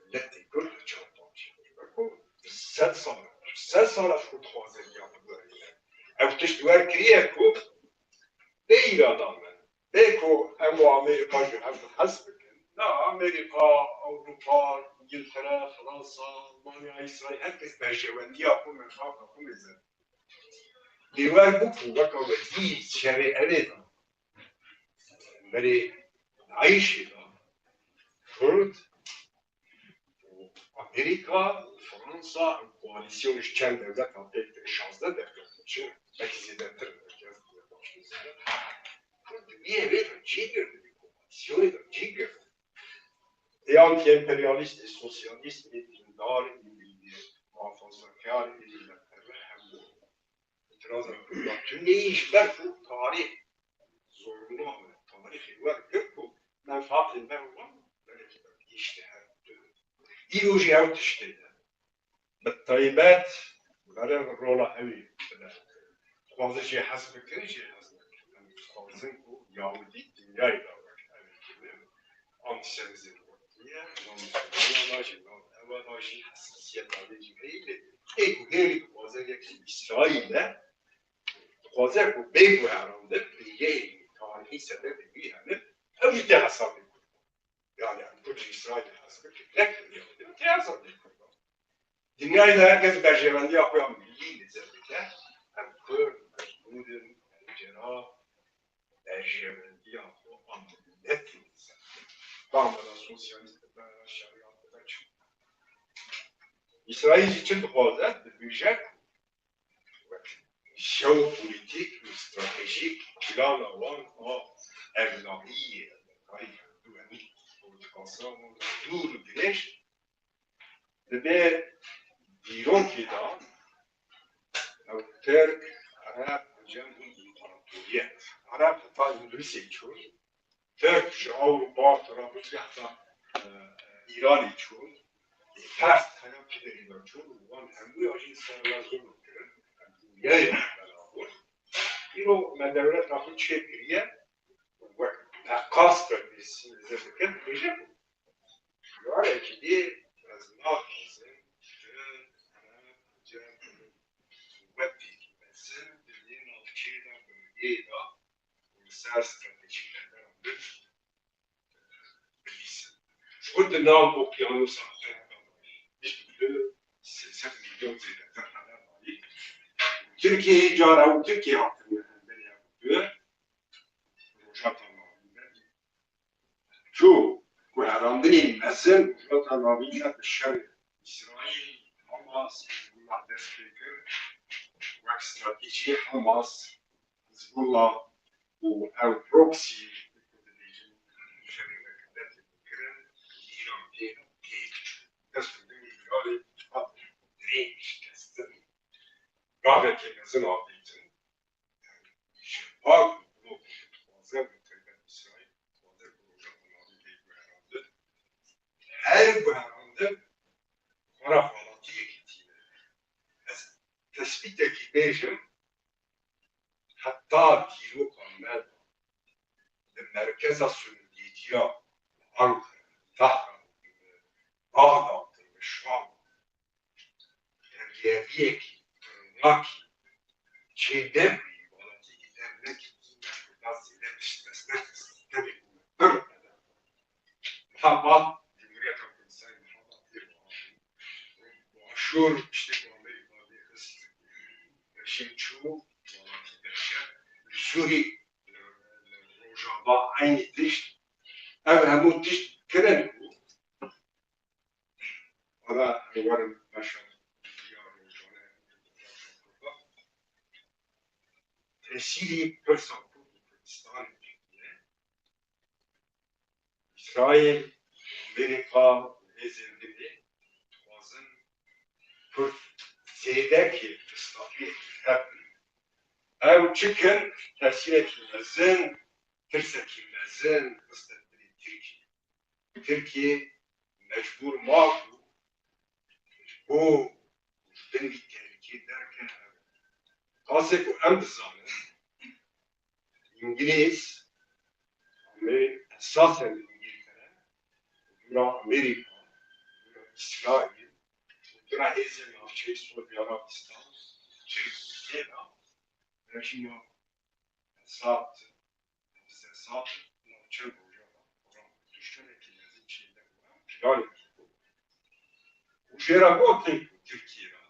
Miletê Kurd li çar parçeyê ye. Wek ku sed sal e, sed sal e ku dixwazin ya biguherînin. Ew tişt wer kiriye ku bê îrada me. Bê ku em û Amerîka ji hev hez bikin. Na, Amerîka, Ewropa, Îngiltere, Fransa, Almanya, Îsraîl, her kes berjewendiya xwe, menfaata xwe mêze. Lê wer bû ku weka wezîrî şerê evê de, berê DAIŞê de, Kurd, Amerîka, Fransa, koalîsyon ji çend dewleta pêk tê, şazdeh dewlet diçin, belkî zêdetir, belkî ez baş nizane. Kurd di vî evê de cî girtin, di koalîsyonê de cî girtin. Ê antî-emperyalîst, ê sosyalîst, ê dîndar, ê muhafazakar, ê miletperwer hemû. Îtiraza Kurda tune yî ji ber ku tarîx zorûna me, tarîxê wer kir ku menfaatên me û wan gelekî bi gihîşte her du. Îro jî ew tiştê ne. Bi taybet meriv rola ew ê bide. Dixwaze jê hez bike, jê hez neke. Em dixwazin ku Yahudî dinyayê de wek ev ê kirin. Antîsemîzm wekî ye, nav Musulmana da jî, nav ewa da jî hesasiyeta wê jî heye. Lê ê ku hêrî dixwaze yekî Îsraîl e, dixwaze ku bê guherandin pêgehê tarîxî sebebê wî hene, ew jî tê hesabê Kurdan. Yani em Kurd ji Îsraîlê hez bikin, nekin ya, tê hesabê Kurdan. Dinyayê de her kes berjewendiya xwe ya millî nêze dike. Em Kurd, em Kurd in, em cera berjewendiya xwe a miletê nêze dike. Bamana sosyalîst dibe, şerîat dibe, çi? Îsraîl jî çi dixwaze? Dibêje ku wek jeopolîtîk û stratejîk plana wan a evlahiyê, evlahiyê du hemî politikasya wan dûr û dirêj, dibe dîrokê de ew Tirk, Ereb, Ecem û împaratoriyet. Ereb heta Îndûrisê çûn, Tirk ji Ewropa, Trablusgarp heta, e, Îranê çûn, Pers heta Kiderî de çûn, wan hemûya jî ser we zulm kirin. Em dinyayê bela bûn. Îro me dewleta xwe çêkiriye, wek teqas te pêsî dikin, dibêje ku Carekî dî ez naxwazim ji Ereb, Ecem, wek pêkî mezin di vê navçeyê de, bölgeyê de û li ser stratejîk rehbera min bilîzin. Ji xwe di nav Oqyanusa Atlantika de bîst û du, sê sed milyon zêdetir hene mayî. Tirkiyeyê cara û Tirkiye hatine hemberî hev û du, Rojhilata Navîn de. Çû guherandinên mezin Rojhilata Navîn de bi şerê Îsraîl, Hamas, Hizbullah dest pê kir. Wek stratejî Hamas, Hizbullah û ew proxy ku dibêjin şerê wek dest pê kirin, Îran tê de têk çû. Dest û dengê Îranê hat dirêj şikestin. Gavekê mezin avêtin. Ji wan ku blokê dixwaze, bi taybet Îsraîl, dixwaze ku Rojava Navîn bê guherandin. Her guherandin xwe re xelatiyekê tîne. Ez tespîtekî bêjim, heta dîroka me de li merkeza sûnûdîtiya Ankara, Tahran, Baxdad, Şam, Dergeviyekî, tirnakî çê nebûyî, welatiyekî dernekî dî me Kurda zêde piştmezin, tevî ku me pir qede. Niha Cumhuriyeta Kurdistan, niha tê Aşûr, tiştê ku Amerîka lê xist, rejîm çû, welatî derket. Li Sûrî, li, li Rojava eynî tişt. Ev hemû tişt kirin ku Ara em werin beşa ya rojane, tesîrî pirsa Kurd û Kurdistanê Çayê Amerîka û hêzên din ê dixwazin Kurd zêdekê, pistakiyekî hebin. Ew çi kin? Tesîrekî mezin, tirsekî mezin xiste dilê Tirkiyê. Tirkiye mecbûr ma ku ji bo ji bin vî tehlikê derkeve. Qasê ku em dizanin, Îngilîz, Amer-, esasen Îngiltere, dûra Amerîka, dûra Îsraîl, dûra hêzên navçeyî Sovyet Arabistan, Tirkiye de rejîma Esad, Esad, navçe roja, tiştekî mezin çênebû, planekî bû. Û jê re gotin ku Tirkiye re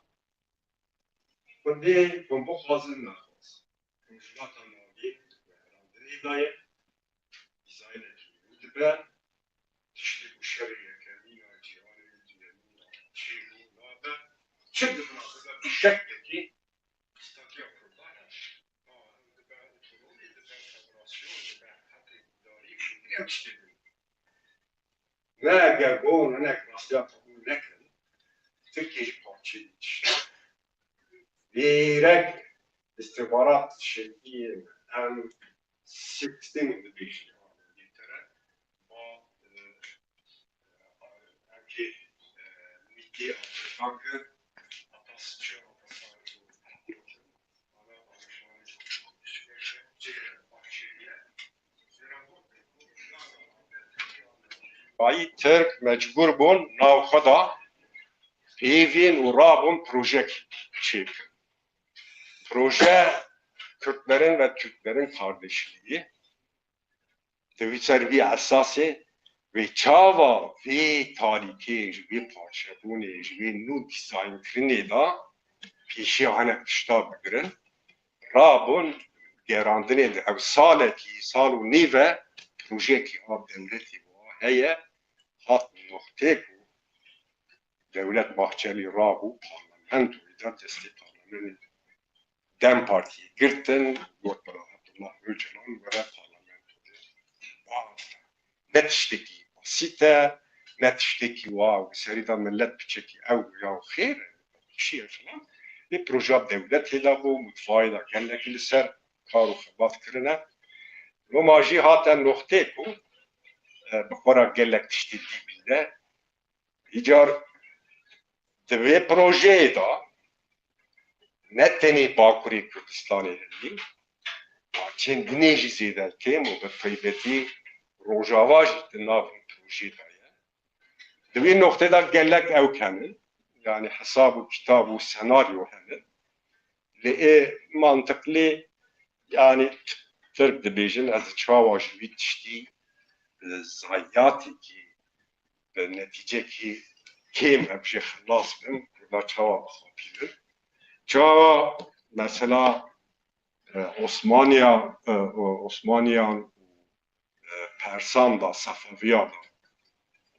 Xwedê hûn bixwazin nexwazin. Rojhilata Navîn di guherandinê de ye, dîzaynekî nû dibe, tiştê ku şerê yekemîn a cîhanê û duyemîn a çê nû nabe, çi dibina bibe bi şeklekî pistakiya Kurdan e. Dibe otonomî, dibe federasyon, dibe heqê guhdarî, dibe tiştê din. Ve eger bo hinek rastiya qebûl nekin, Tirkiye jî parçeyê tişt. Vêrek îstixbarat şirkî M sixteen dibêjin Îngiltere, ma, e, e, erkê, e, nîtê Amerîkan kir, Atas çi Atas Bayî Tirk mecbûr bûn nav xwe de peyvên û rabûn projek çêkin. Proje Kürtlerin ve Türklerin kardeşliği. Di vî ser vî esasê wê çawa vê tarîkê ji vî parçebûnê, ji vî nû dîzaynkirinê de pêşiya hinek tişta bigirin. Rabûn gerandinê de ew salekî, sal û nîv e, projeyekî a dewletê wiha heye, hat noxtê ku Dewlet Bahçelî rabû parlamentoyê de destê parlamentoyê DEM Partiyê girtin, got bila Abdullah Öcalan were parlamentoyê. Wa ne tiştekî basît e, ne tiştekî wa bi serî de millet piçekî ew ya xêr e, çi ye filan. Vê proja dewletê de bû, mutfayê de gelekî li ser kar û xebat kirine. Loma jî hate noxtê ku, e, bi xwe re gelek tiştê dî bîne. Îcar di vê projeyê de ne tenê Bakurê Kurdistanê hemî, parçên dinê jî zêde kêm û bi taybetî Rojava jî di nav vî projeyê de ye. Di vî noxtê de gelek ew kenin, yanî hesab û kitab û senaryo hene. Lê ê mantiqlî, yanî Tirk dibêjin, ez çawa ji vî tiştî, e, zayiyatekî, bi netîcekî kêm em jê xilas bin, Kurda çawa bixapînin? Çawa mesela, e, Osmaniya, e, o-, Osmaniyan û, e, Persan da, Sefeviya da,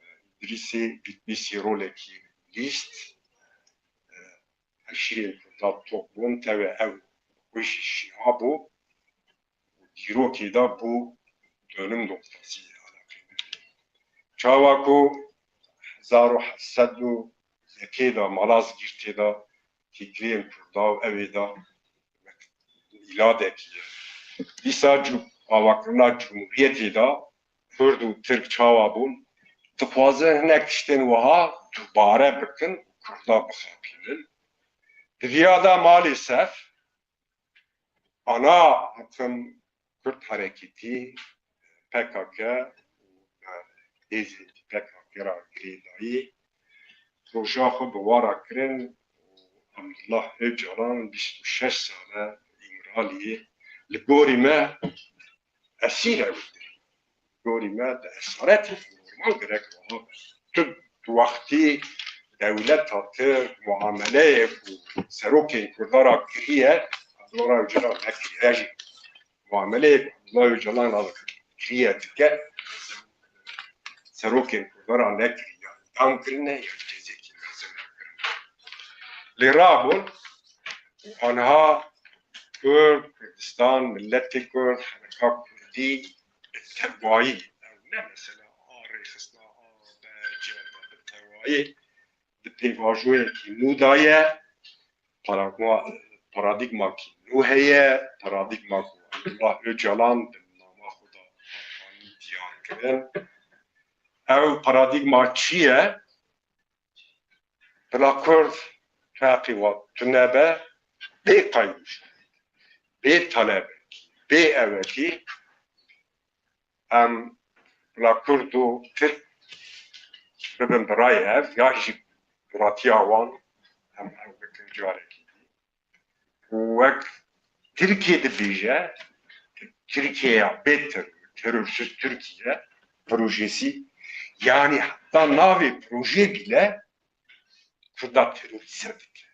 e, Îdrîsê Bitlisî rolekî lîst, e, eşîrên Kurda top bûn, tevê ew xwe jî Şîa bû û dîrokê de bû dönüm noktası. Çawa ku hezar û heft sed û yekê de Malazgîrtê de têkiliyên Kurda û evê de îladekî ye. Dîsa cu-, avakirina cumhuriyetê de Kurd û Tirk çawa bûn? Dixwazin hinek tiştên wiha dubare bikin û Kurda bixapînin. Di vîya de malîsef ana akım Kurd Hareketî, P K K û hêzên P K K ra girêdayî, proja xwe bi wa re kirin û Abdullah Öcalan bîst û şeş sal e Îmraliyê, li gorî me esîr e wî. Gorî me di esaretê normal gerek wiha be. Tu di wextî dewleta Tirk muameleyê ku serokên Kurda ra kiriye, Abdullah Öcalan nekiriye jî. Muameleyê ku Abdullah Öcalan ra kiriye dike, serokên Kurda ra nekiriye. Îdam kirine ya cezekî mezin kirine. Lê rabûn, anha Kurd, Kurdistan, milletê Kurd, hereka Kurdî, tevayî, ew ne mesela arê Rojavayê di pêvajoyekî nû de ye, paragma-, paradîgmakî nû heye, paradîgma ku Abdullah Ocalan bi nama xwe de anî diyar kirin. Ew paradîgma çi ye? Bila Kurd feqî wa tune be, bê qeyd û şahid, bê talebekî, bê ewekî, em bila Kurd û Tirk bibin birayê hev, yan jî biratiya wan, em ew bikin carekî dî. Û wek Tirkiye dibêje, Tirkiyeya bê teror, terörsüz Türkiye projesi, yani heta navê projê bile Kurda terörize dike.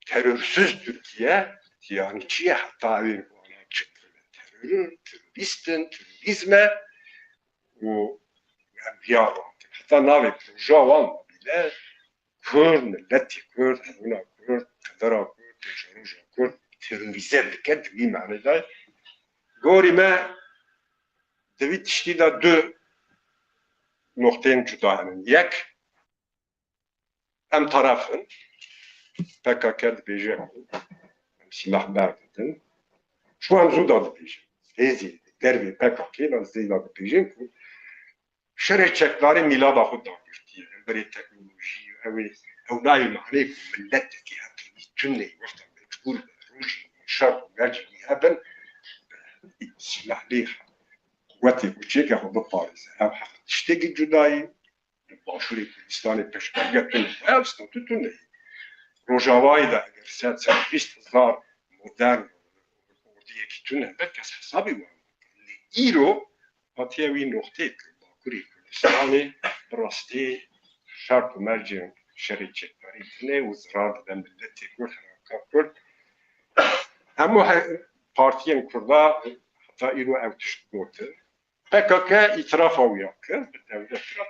Terörsüz Türkiye, yani çi ye? Heta ew ê wana çi terör, terörist in, terörîzm e û em viya rakin. Heta navê proja wan bile Kurd, miletê Kurd, hebûna Kurd, qedera Kurd, roja Kurd terorîze dike, di vî manê de. Gorî me di vî tiştî de du noqteyên cuda hene. Yek, em taraf in, P K K dibêje ku em sîlah berdidin. Ji wan zû da dibêjin. Hêzî dervê P K K lan zêda dibêjin ku şerê çekdarê mîlada xwe dagirtiye. Em berê teknolojî, ew ê, ew nayê manê ku miletekî heqînî tune wexta mecbûr be rojî şert û mercî wî hebin, sîlah lê quwetê xwe çêke xwe biparêze. Ew heq tiştekî cuda ye. Li Başûrê Kurdistanê pêşmerge tune ye, ev statû tune ye. Rojavayê de eger sed, sed bîst hezar modern ordiyekî tune be, kes hesabê wan nake. Lê îro hatiye wî noqteyê ku Bakurê Kurdistanê bi rastî şert û mercên şerê çekdarî tune û zirar dide miletê Kurd, herêma Kurd. Hemû he-, partiyên Kurda heta îro ew tişt gotin. P K K îtirafa wî ya kir bi dewlet re.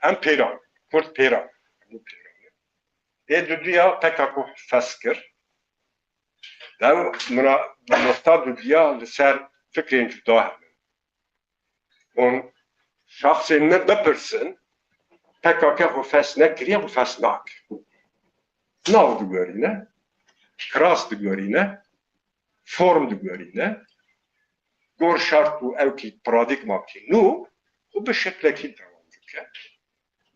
Em pêran, Kurd pêran, hemû pêran. Ê duduya P K K fes kir. Ew muna-, noqta duduya li ser fikrên cuda hene. Hûn şexsên min bipirsin, P K K xwe fes nekiriye, xwe fes nake. Nav digorîne, kiras digorîne, form digorîne, gor şert û ewkî paradîgmakî nû xwe bi şeklekî dewam dike.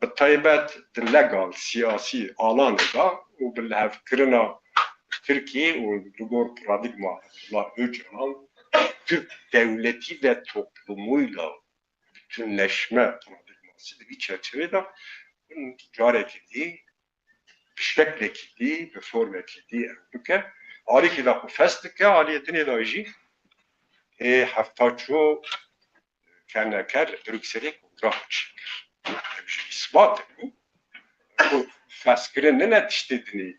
Bi taybet di legal siyasî alanê de û bi lihevkirina Tirkiyê û li gor paradîgma Abdullah Ocalan, Türk devleti ve toplumuyla bütünleşme paradîgmasî di vî çerçevê de hûn carekî dî bi şeklekî dî, bi formekî dî ew bike. Alîkî de xwe fes dike, aliyê dinê de jî ê hefta ço kene ker li Brukselê kongra xwe çêkir. Ev jî îsbat e ku, ku feskirin nine tiştê dinê.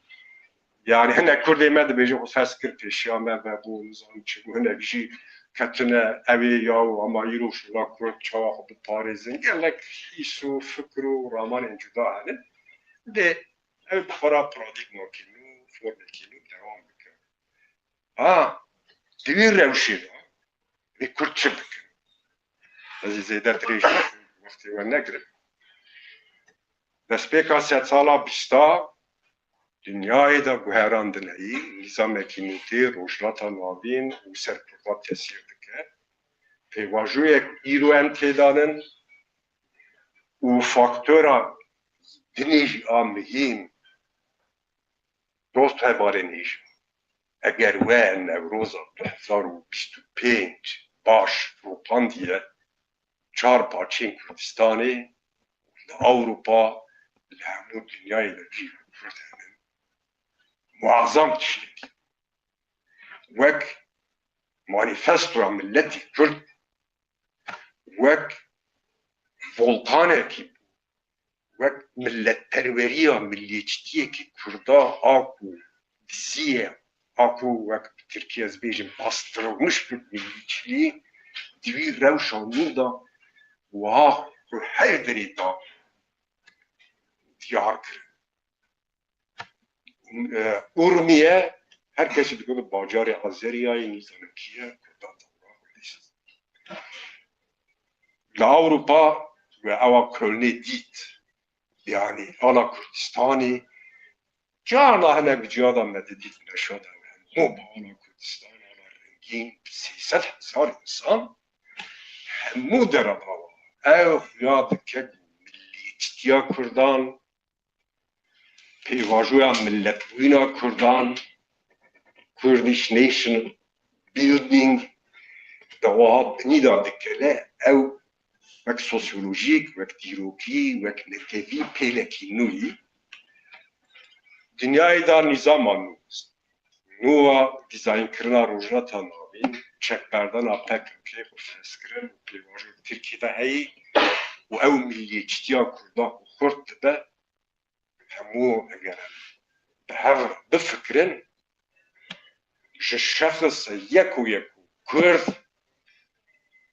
Yani hinek Kurdê me dibêjin xwe fes kir pêşiya me vebû, nizanim çi bû, hinek jî ketine ew ê ya û ama îro şûna Kurd çawa xwe biparêzin. Gelek hîs û fikir û ramanên cuda hene. Lê ew bi xwe re paradîgmakî nû, formekî nû dewam dike. Ha, di wî rewşê de wê Kurd çi bikin? Ez ê zêde dirêj wextê we negirim. Destpêka sedsala bîsta dinyayê de guherandin heyî, nîzamekî nû tê Rojhilata Navîn û ser Kurda tesîr dike. Pêvajoyek îro em têdanin û faktora dinê jî a mihîm, dost hevalên hêja. Eger we Newroza du hezar û bîst û pênc baş ropandiye, çar parçeyên Kurdistanê li Ewropa, li hemû dinyayê de cî Kurd hene. Muazzam tiştekî. Wek manîfestoya miletî Kurd, wek volkanekî, wek milletperweriya, milliyetçitiyekî Kurda a ku dizî ye, a ku wek bi Tirkî ez bêjim bastırılmış Kürt milliyetçiliği di wî rewşa nû de wiha ku her derê de diyar kirin. E, Urmiye, her kesî digot bajarê Azeriyayê, nîzanim kî ye, Kurda dewra xwe lê. Li Ewropa we ewa Kölnê dît. Yanî ala Kurdistanê carna hinek bi ciya de me didît, neşa de hemû bi ala Kurdistan, ala rengîn, bi sê sed hezar însan hemû deredawa. Ew xuya dike ku millîtîtiya Kurdan, pêvajoya miletbûyîna Kurdan, Kurdish nation building, de wiha binî de dikeve, ew wek sosyolojîk, wek dîrokî, wek netewî pêlekî nû yî. Dinyayê de nîzama nû, nû a dîzaynkirina Rojhilata Navîn, çekberdana P K K xwe ferz kirin û pêvajo Tirkî de heyî û ew milliyetçîtiya Kurda ku xurt dibe, hemû eger em bi hev re bifikirin, ji şexs yek û yek û Kurd,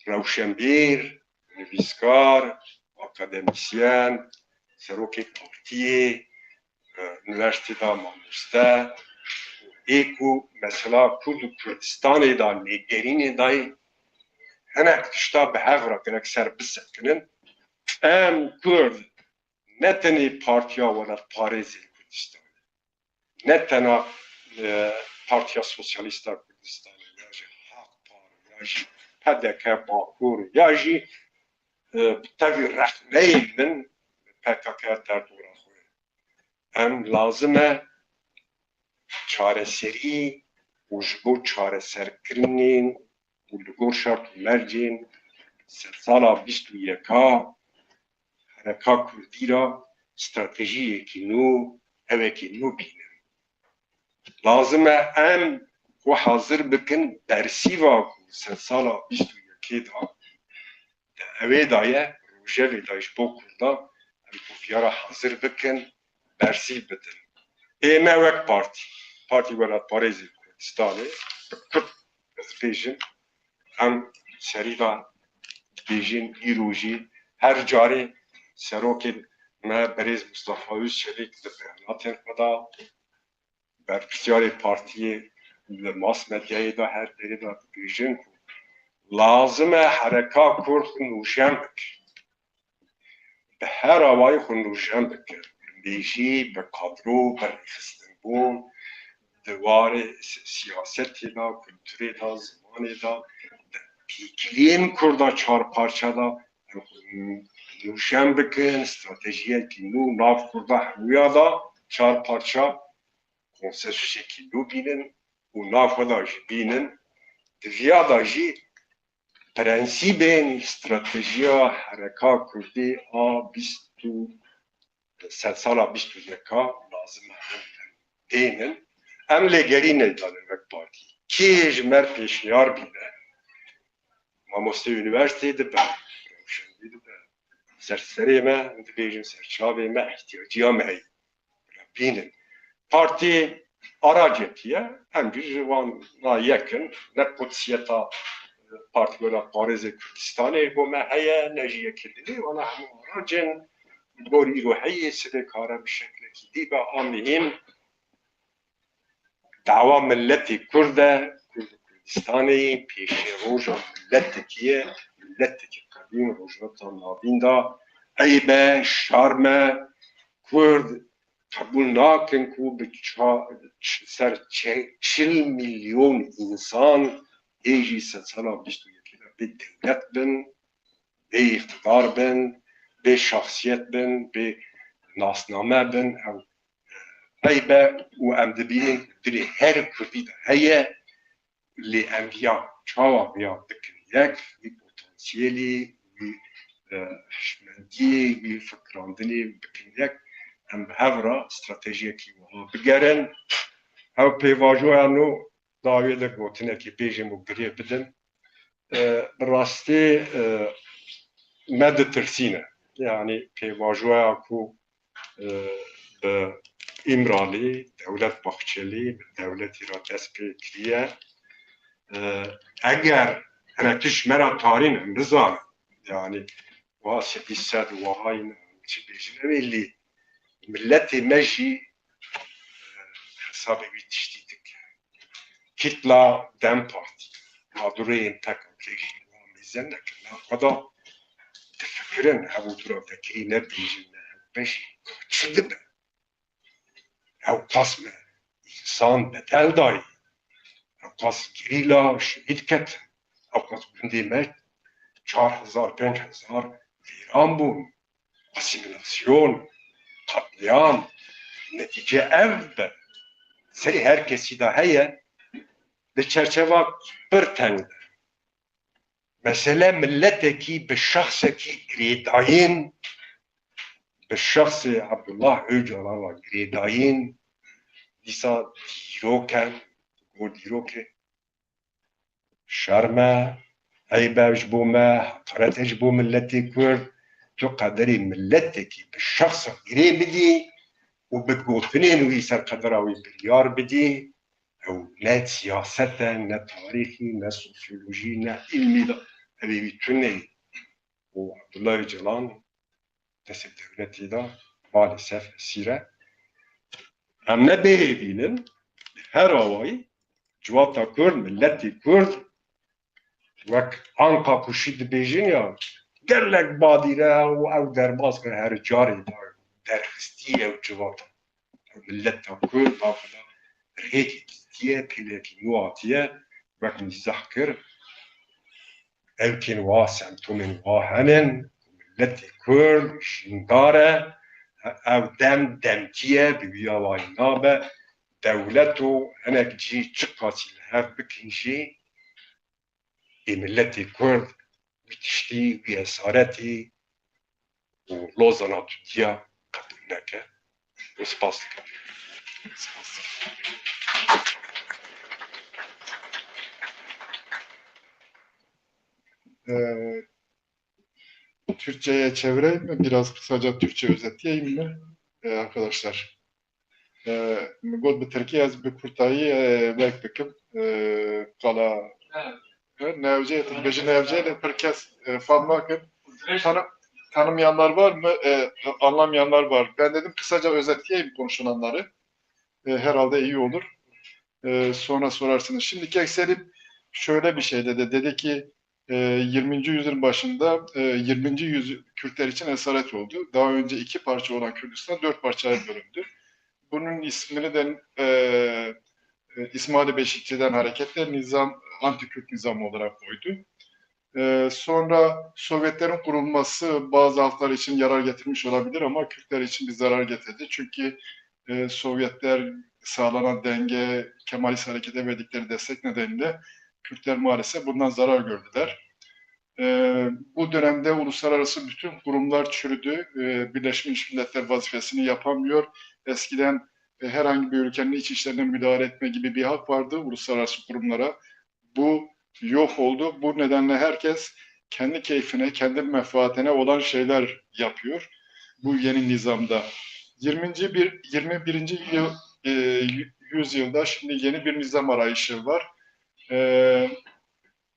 rewşenbîr, nivîskar, akademîsyen, serokê partiyê, e, unîversîtê de mamoste, ê ku mesela Kurd û Kurdistanê de lêgerînê dayê hinek tişta bi hev re gerek ser bisekinin. Em Kurd ne tenê Partiya Welatparêzê Kurdistanê, ne tena, e, Partiya Sosyalîst a Kurdistanê, ya jî Hak Par, ya jî P D K Bakur, ya jî, e, bi tevî rexneyên min P K K derdora xwe. Em lazim e çareserî û ji bo çareserkirinên û li gor şert û mercên sedsala bîst û yeka hereka kurdî re stratejiyekî nû, hevekî nû bînin. Lazim e em xwe hazir bikin bersîva ku sedsala bîst û yekê de di ewê de ye, rojevê de ji bo Kurda, em xwe viyara hazir bikin, bersîv bidin. Ê me wek partî, Partî Welatparêzê Kurdistanê, bi Kurd ez bêjim, em serî de dibêjin, îro jî her carê serokê me birêz Mustafa Özçelik di beyanatên xwe de, berpirsiyarê partiyê li mas medyayê de her derê de dibêjin ku lazim e hereka Kurd nûjen bike. Bi her awayî xwe nûjen bike. Bi mêjî, bi kadro, bi rêxistinbûn, di warê si-, siyasetê de, kulturê de, zimanê de, di pêkiliyên Kurda çar parça de em xwe nû-, nûjen bikin, stratejiyekî nû nav Kurda hemûya de çar parça konsensusekî nû bînin û nav xwe de jî bînin. Di viya de jî prensîbên stratejiya hereka kurdî a bîst û sedsala bîst û yeka lazim e em tênin. Em lêgerînê dane wek partî. Kê ji me re pêşniyar bîne, mamosteyê unîversîteyê dibe, rewşenbîr dibe, ser serê me, em dibêjin ser çavê me, ihtiyaciya me heye. Bînin. Partî aracekî ye, em jî ji wan na yek in, ne qudsiyeta Partî Welatparêzê Kurdistanê bo me heye, ne jî yekê dilê, wana hemû arac in. Gor îro heye, sibê kare bi şeklekî dî be, a mihîm dawa miletê Kurd e, Kurd û Kurdistanê, pêşê roja miletekî ye, miletekî qedîm Rojhilata Navîn de, eyb e, şerm e, Kurd qebûl nakin ku bi ça-, ç-, ser çe-, çil milyon însan ê jî sedsala bîst û yekê de bê dewlet bin, bê îqtidar bin, bê şexsiyet bin, bê nasname bin. Ew eyb e û em dibînin dilê her Kurdî de heye. Lê em viya çawa viya bikin yek, wî potansiyelî, wî, e, hişmendiyê, wî fikirandinê bikin yek, em bi hev re stratejiyekî wiha bigerin. Ew pêvajoya nû dawiyê li gotinekê bêjim û girê bidim. E, bi rastî, e, me ditirsîne. Yanî pêvajoya ku e, bi Îmralî, Dewlet Bahçelî, bi dewletî re dest pê kiriye. E, eger hinek tişt me re tarîn, em nizanin. Yanî, wiha sedî sed, wiha yîn, çi bêjin, em ê lê miletê me jî, e, hesabê wî tiştî dike. Kitla DEM Partî, kadroyên P K K jî, wan mêze nekin, na xwe da kirin, hevû dûra vekirî nebêjin, ne hevbeş jî, çi dibe? Ew qas me însan bedel dayî. Ew qas gerîla şehîd ketin. Ew qas gundê me çar hezar, pênc hezar vêran bûn. Asîmîlasyon, qetlîam, netîce ev be. Serê her kesî de heye, di çerçeva pir teng de. Mesele miletekî bi şexsekî girêdayîn, bi şexsê Abdullah Ocalan ve girêdayîn, dîsa dîrok e, got dîrokê. Şerm e, eyb e ji bo me, heqaret e ji bo miletê Kurd. Tu qederê miletekî bi şexsek girê bidî û bi gotinên wî ser qedera wî biryar bidî, ew ne siyaset e, ne tarîxî, ne sosyolojî, ne îlmî de. Ev ê wî tune ye. Û Abdullah Ocalan destê dewletê de maalesef esîr e. Em ne bêhêvîn in, her awayî civata Kurd, miletê Kurd, wek Anka Kuşî dibêjin ya, gelek badîre û ew derbas kir, her carê de derxistî ew civata. Ew mileta Kurd, bavula rêkê dîtiye, pêlekî nû hatiye, wek mîzah kir. Ew tên wa, semptomên wa henin. Miletê Kurd jîndar e. Ev dem demkî ye, bi wî awayî nabe. Dewlet û hinek cî çiqasî li hev bikin jî, ê miletê Kurd wî tiştî, wî esaretî û Lozana tu diya qebûl neke. Û spas dikim. Spas dikim. Ee, Türkçe'ye çevireyim mi? Biraz kısaca Türkçe özetleyeyim mi? Ee, arkadaşlar. Ee, min got bi tirkî, ez bi kurtayî, ee, wek bikim. Ee, qala, ee, newceyê, tu dibêjî newceyê, lê pir kes, ee, fam nakin. Tanı-, tanımayanlar var mı? Ee, anlamayanlar var. Ben dedim kısaca özetleyeyim konuşulanları. Ee, herhalde iyi olur. Ee, sonra sorarsınız. Şimdi Kek Selim şöyle bir şey dedi. Dedi ki, e, yirminci yüzyıl başında, e, yirminci yüzyıl Kürtler için esaret oldu. Daha önce iki parça olan Kürdistan dört parçaya bölündü. Bunun ismini de, e, e, İsmail Beşikçi'den hareketle nizam, anti-Kürt nizamı olarak koydu. E, sonra Sovyetlerin kurulması bazı halklar için yarar getirmiş olabilir ama Kürtler için bir zarar getirdi. Çünkü, e, Sovyetler sağlanan denge, Kemalist harekete verdikleri destek nedeniyle Kürtler maalesef bundan zarar gördüler. E, bu dönemde uluslararası bütün kurumlar çürüdü. E, Birleşmiş Milletler vazifesini yapamıyor. Eskiden, e, herhangi bir ülkenin iç işlerine müdahale etme gibi bir hak vardı uluslararası kurumlara. Bu yok oldu. Bu nedenle herkes kendi keyfine, kendi menfaatine olan şeyler yapıyor bu yeni nizamda. Yirminci bir, yirmi birinci yıl, e, yü-, yüzyılda şimdi yeni bir nizam arayışı var. E,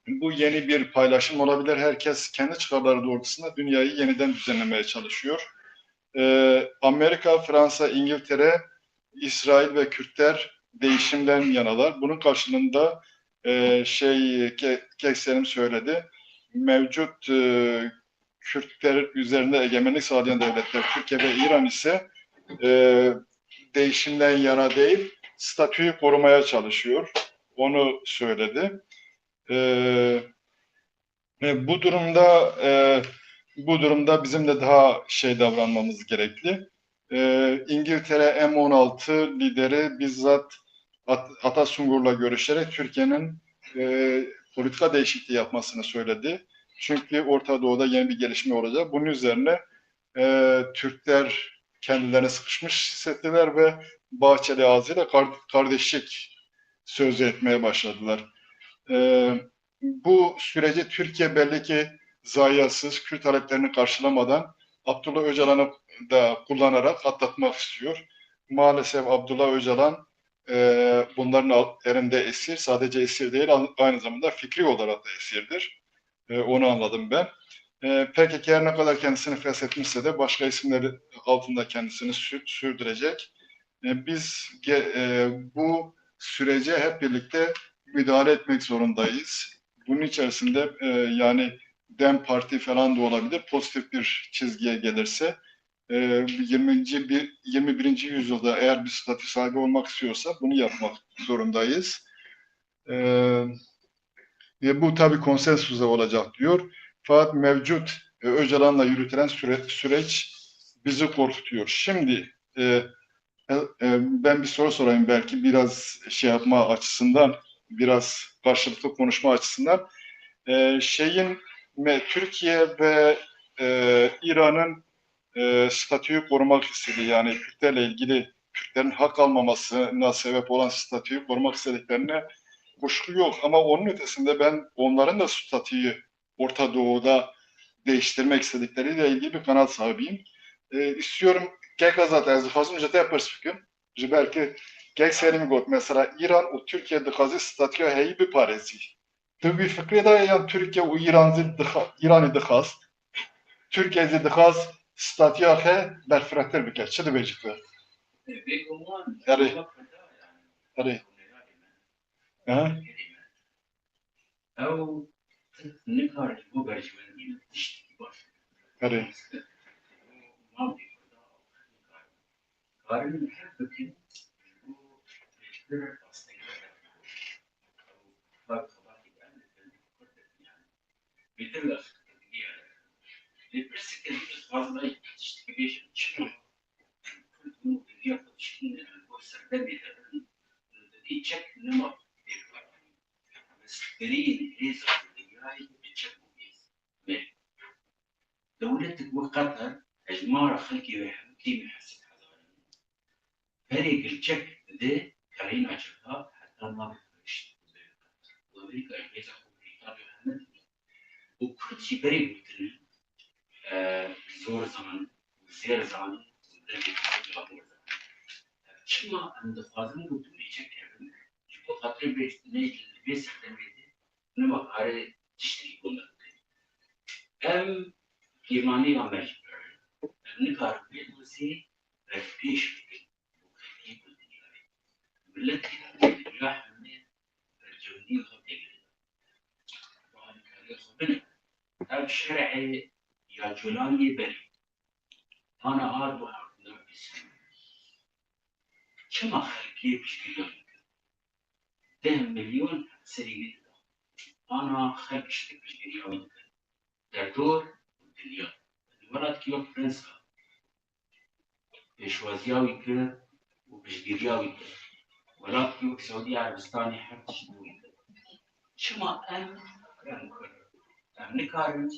bu yeni bir paylaşım olabilir. Herkes kendi çıkarları doğrultusunda dünyayı yeniden düzenlemeye çalışıyor. E, Amerika, Fransa, İngiltere, İsrail ve Kürtler değişimden yanalar. Bunun karşılığında, e, şey, Ke-, Kek Selim söyledi. Mevcut, e, Kürtler üzerinde egemenlik sağlayan devletler Türkiye ve İran ise, e, değişimden yana değil, statüyü korumaya çalışıyor. Onu söyledi. E, e, bu durumda, e, bu durumda bizim de daha şey davranmamız gerekli. E, İngiltere M on altı lideri bizzat At-, Ata Sungur'la görüşerek Türkiye'nin, e, politika değişikliği yapmasını söyledi. Çünkü Orta Doğu'da yeni bir gelişme olacak. Bunun üzerine, e, Türkler kendilerini sıkışmış hissettiler ve Bahçeli ağzıyla kar-, kardeşlik sözü etmeye başladılar. E, bu süreci Türkiye belli ki zayiatsız, Kürt taleplerini karşılamadan Abdullah Öcalan'ı da kullanarak atlatmak istiyor. Maalesef Abdullah Öcalan, e, bunların al-, elinde esir, sadece esir değil, a-, aynı zamanda fikri olarak da esirdir. E, onu anladım ben. E, P K K her ne kadar kendisini feshetmişse de başka isimler altında kendisini sür-, sürdürecek. E, biz ge-, e, bu sürece hep birlikte müdahale etmek zorundayız. Bunun içerisinde, e, yani DEM Parti falan da olabilir, pozitif bir çizgiye gelirse, e, yirminci bir, yirmi birinci yüzyılda eğer bir statü sahibi olmak istiyorsa bunu yapmak zorundayız. E, ve bu tabii konsensusla olacak diyor. Fakat mevcut, e, Öcalan'la yürütülen süre-, süreç bizi korkutuyor. Şimdi, e, e, e, ben bir soru sorayım belki biraz şey yapma açısından, biraz karşılıklı konuşma açısından. E, şeyin, me-, Türkiye ve, e, İran'ın, e, statüyü korumak istediği, yani Kürtlerle ilgili, Kürtlerin hak almamasına sebep olan statüyü korumak istediklerine kuşku yok. Ama onun ötesinde ben onların da statüyü Orta Doğu'da değiştirmek istedikleriyle ilgili bir kanaat sahibiyim. E, istiyorum, kek Azad, ez dixwazim ji te pirs bikim. Ji ber ku kek Selim got, mesela, İran û Türkiye dixwaze statüya heyî biparêzî. Tu vî fikrê de ye yan Türkiye û İran zî dixa-, İranî dixwast, Türkiye zî dixwast statüya xwe berfirehtir bike? Çi dibêjî tu? Erê. Erê. Ha? Ew nikare ji bo berjewendî tiştekî baş bike. Erê. Mafê xwe da nikarin. Karin hev bikin ji bo pêştir astengî derxin. Ew xebatê em li gel Kurd dikin, yanî bêtir li astengî derxin. Lê pirseke din dixwazim ez tiştekî bêjim, çima Kurd hûn bi vîya xwe dişkînin, li gor serdemê de bin, li vî çek nema têkar. Mestirîn hêza dinyayê bi çek û hêz. Belê. Dewletek wek Qeter, hejmara xelkê wê hemû kêmî heşt sed hezar in. Berê gilçek dide, kerîna çeka heta navê xwe gişt. Û Amerîka ji hêza xwe Brîtanya heme dide. Û Kurd jî berê gotine, e, zor zan, zêr zan, û devê xwe labor zan. Çima em dixwazin ku tu mêçe kevin, ji bo xatirê bê, ne, li vê serdemê de nema kare tiştekî gunda bike. Em kêmanî ya me jî pir in. Em nikarin vê dozê berpêş bikin. Bo xelkê ku dinyayê. Miletê em ê dinya hemê berjewendiyê xwe têgirê. Bi alîkariya xwe bine. Ev şerê ya Colaniyê berê. Ana hat bo hewldan bîst. Çima xelkê piştgiriya dikin? Deh milyon serî wî dida. Ana xelk ji piştgiriya wî dikin. Derdor û dinya. Di welatekî wek Fransa pêşwaziya wî kir û piştgiriya wî kir. Welatekî wek Saûdî Erebistanê her tişt bo wî kir. Çima em, em Kurd, em nikarin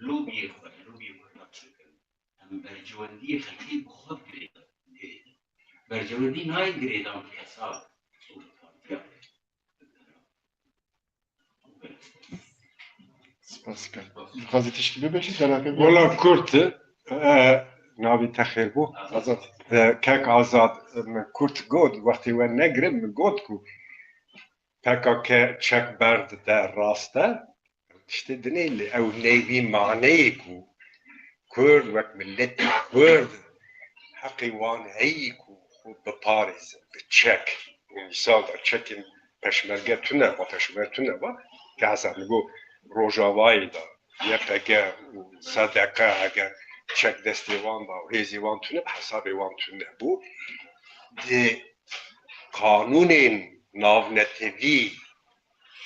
lobiyê xwe, lobiyê Kurdan çêkin? Em berjewendiyê xelkê bi xwe girêdan, girêdan. Berjewendî nayên girêdan bi kesa û bi partiya. Spas dikim. Dixwazî tişkî bibêjî, derake bû? Wela kurt, e, navê te xêr bû. Azad. E, kek Azad, e, min kurt got, wextê we negirim, min got ku P K K çek berdide, rast e. Tiştê dinê li ew neyvî maneyê ku Kurd wek miletê Kurd heqê wan heyî ku xwe biparêzin bi çek. Û mîsal da çekên peşmerge tune ba, peşmerge tune ba, ke hesab li got Rojavayê de Y P G û S D Q eger çek destê wan ba û hêzê wan tune, bi hesabê wan tune bû. Di qanûnên navnetewî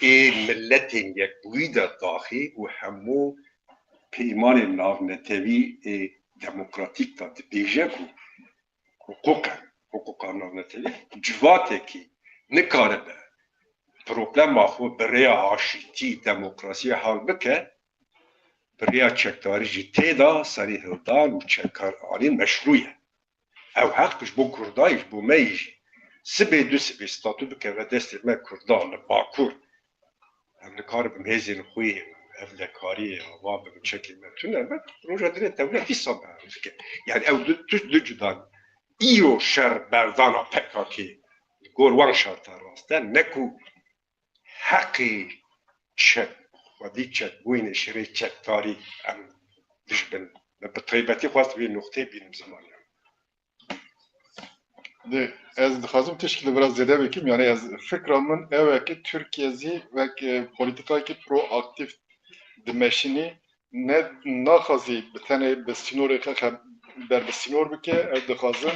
ê Miletên Yekbûyî de daxî û hemû peymanên navnetewî ê demokratîk de dibêje ku hiqûq e, hiqûqa navnetewî civatekî nikaribe problema xwe bi rêya aşîtî, demokrasiyê hal bike, bi rêya çekdarî jî tê de serî hildan û çekkaranîn meşrû ye. Ew heq ji bo Kurda yî, ji bo me yî jî. Sibê du sibê statû bikeve destê me Kurda li Bakur. Em nikaribin hêzên xwe yê ewlekariyê ava bibin, çekên me tune be, roja dinê dewlet dîsa berê dike. Yani ew du, du, du cuda ne. Îro şer berdana P K K li gor wan şerta rast e, ne ku heqê çek, xwedî çekbûyînê ji rê çekdarî em dijbin. Me bi taybetî xwest vê nuqteyê bînim zimanê. Lê ez dixwazim tişkî li vir zêde bikim. Yani ez fikra min ew e ki Tirkiye zî wek, e, polîtikayekî proaktîf dimeşinî, ne naxwazî bi tenê bi sînorê xe-, xe-, ber bi sînor bike, ew dixwazin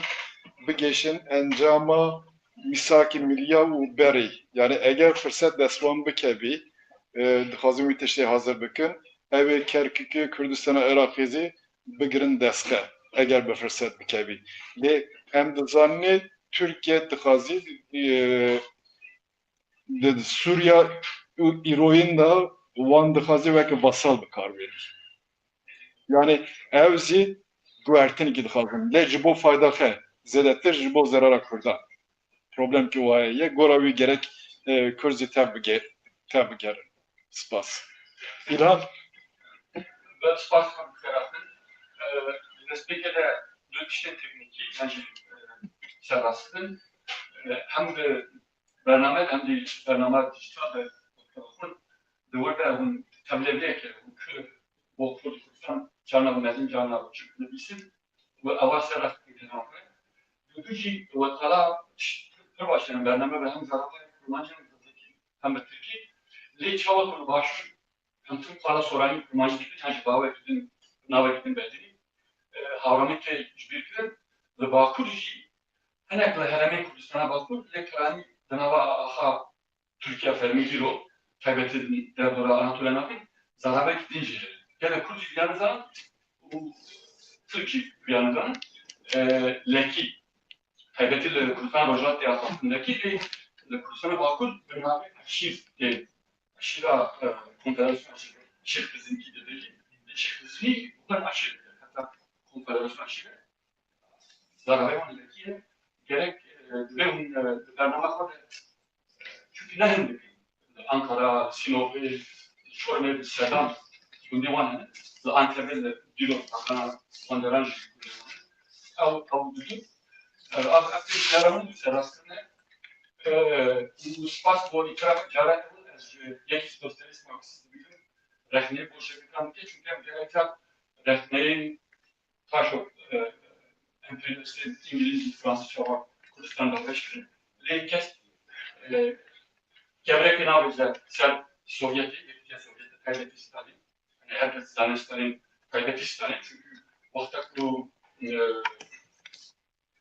bigêşin encama mîsakê milî ya û berê. Yani eger firset dest wan bikevî, e, dixwazin wî tiştê hazir bikin, ew ê Kerkûkê Kurdistana Iraqê zî bigirin destxe, eger bi firset bikevî. Lê em dizanin Tirkiye dixwazî, e, di Sûriya û îroyîn de wan dixwaze weke vasal bi kar bêne. Yani ew zî guhertinekî dixwazin. Lê ji bo fayda xwe, zêdetir ji bo zerara Kurdan. Problemkî waye ye. Gora wî gerek, e, Kurd zî tev bige-, tev bigerin. Spas. İlhan? Ben spas xwe bixêratin. E, destpêkê de du tiştên teknîkî, yani, e, serrast in. E, hem bi bername, em dî bername dîjîtal de telefon di wir de hûn tevleviyeke û ku bo Kurd Kurdistan carna bi mezin carna bi çik nivîsin û eva ser rast dikevin. Di du jî wekala pir baş, yani bername ve hem zerafayê kurmancî hem bi tirkî, hem bi tirkî. Lê çawa ku li başûr hem tim qala soranî kurmancî dikin, yan jî bawek din, navek din bedilî, e, hawramê te ji bîr kirin. Li Bakur jî hinek li herêmên Kurdistana Bakur, lê piranî di nava axa Tirkiye fermî îro, taybetî derdora Anatoliya Navîn, zaravek din jî heye. Gelek Kurd jî vîya nizanin û Tirk jî vîya nizanin. E, lekî, taybetî li Kurdistan Rojhilat tê axaftin lekî, lê li Kurdistana Bakur bi navê aşîr tê. Aşîra, e, Konfederasyona Aşîr, Şêx Xizinkî dibêjin. Lê Şêx Xizinî bi xwe aşîr dike, heta Konfederasyona Aşîr e. Zararê wan lekî ye. Gerek, e, divê hûn, e, di bernama xwe de, e, çunkî ne hindik in. Li Ankara, li Sînopê, li Çorumê, li Sedan gundê wan hene. Li Antepê, li Dîlo, Adana, Wanderan jî gundê wan hene. Ew, ew dikin. E, ev, ev tê ji me re hûn serrast kirine. E, û spas bo îtiraf, cara ewil ez ji yekî sosyalîst marksîst dibînim. Rexneyê bolşevikan dike, çunke em gerek rexneyên paşo, e, emperyalistên îngilîz û fransîz çawa Kurdistan daxweş kirin. Lê kes, e, kevrekê nabêje ser Sovyetê, Yekîtiya Sovyetê, taybetî Stalin. Yani her kes dizane Stalin, taybetî Stalin. Çünkü wexta ku, e,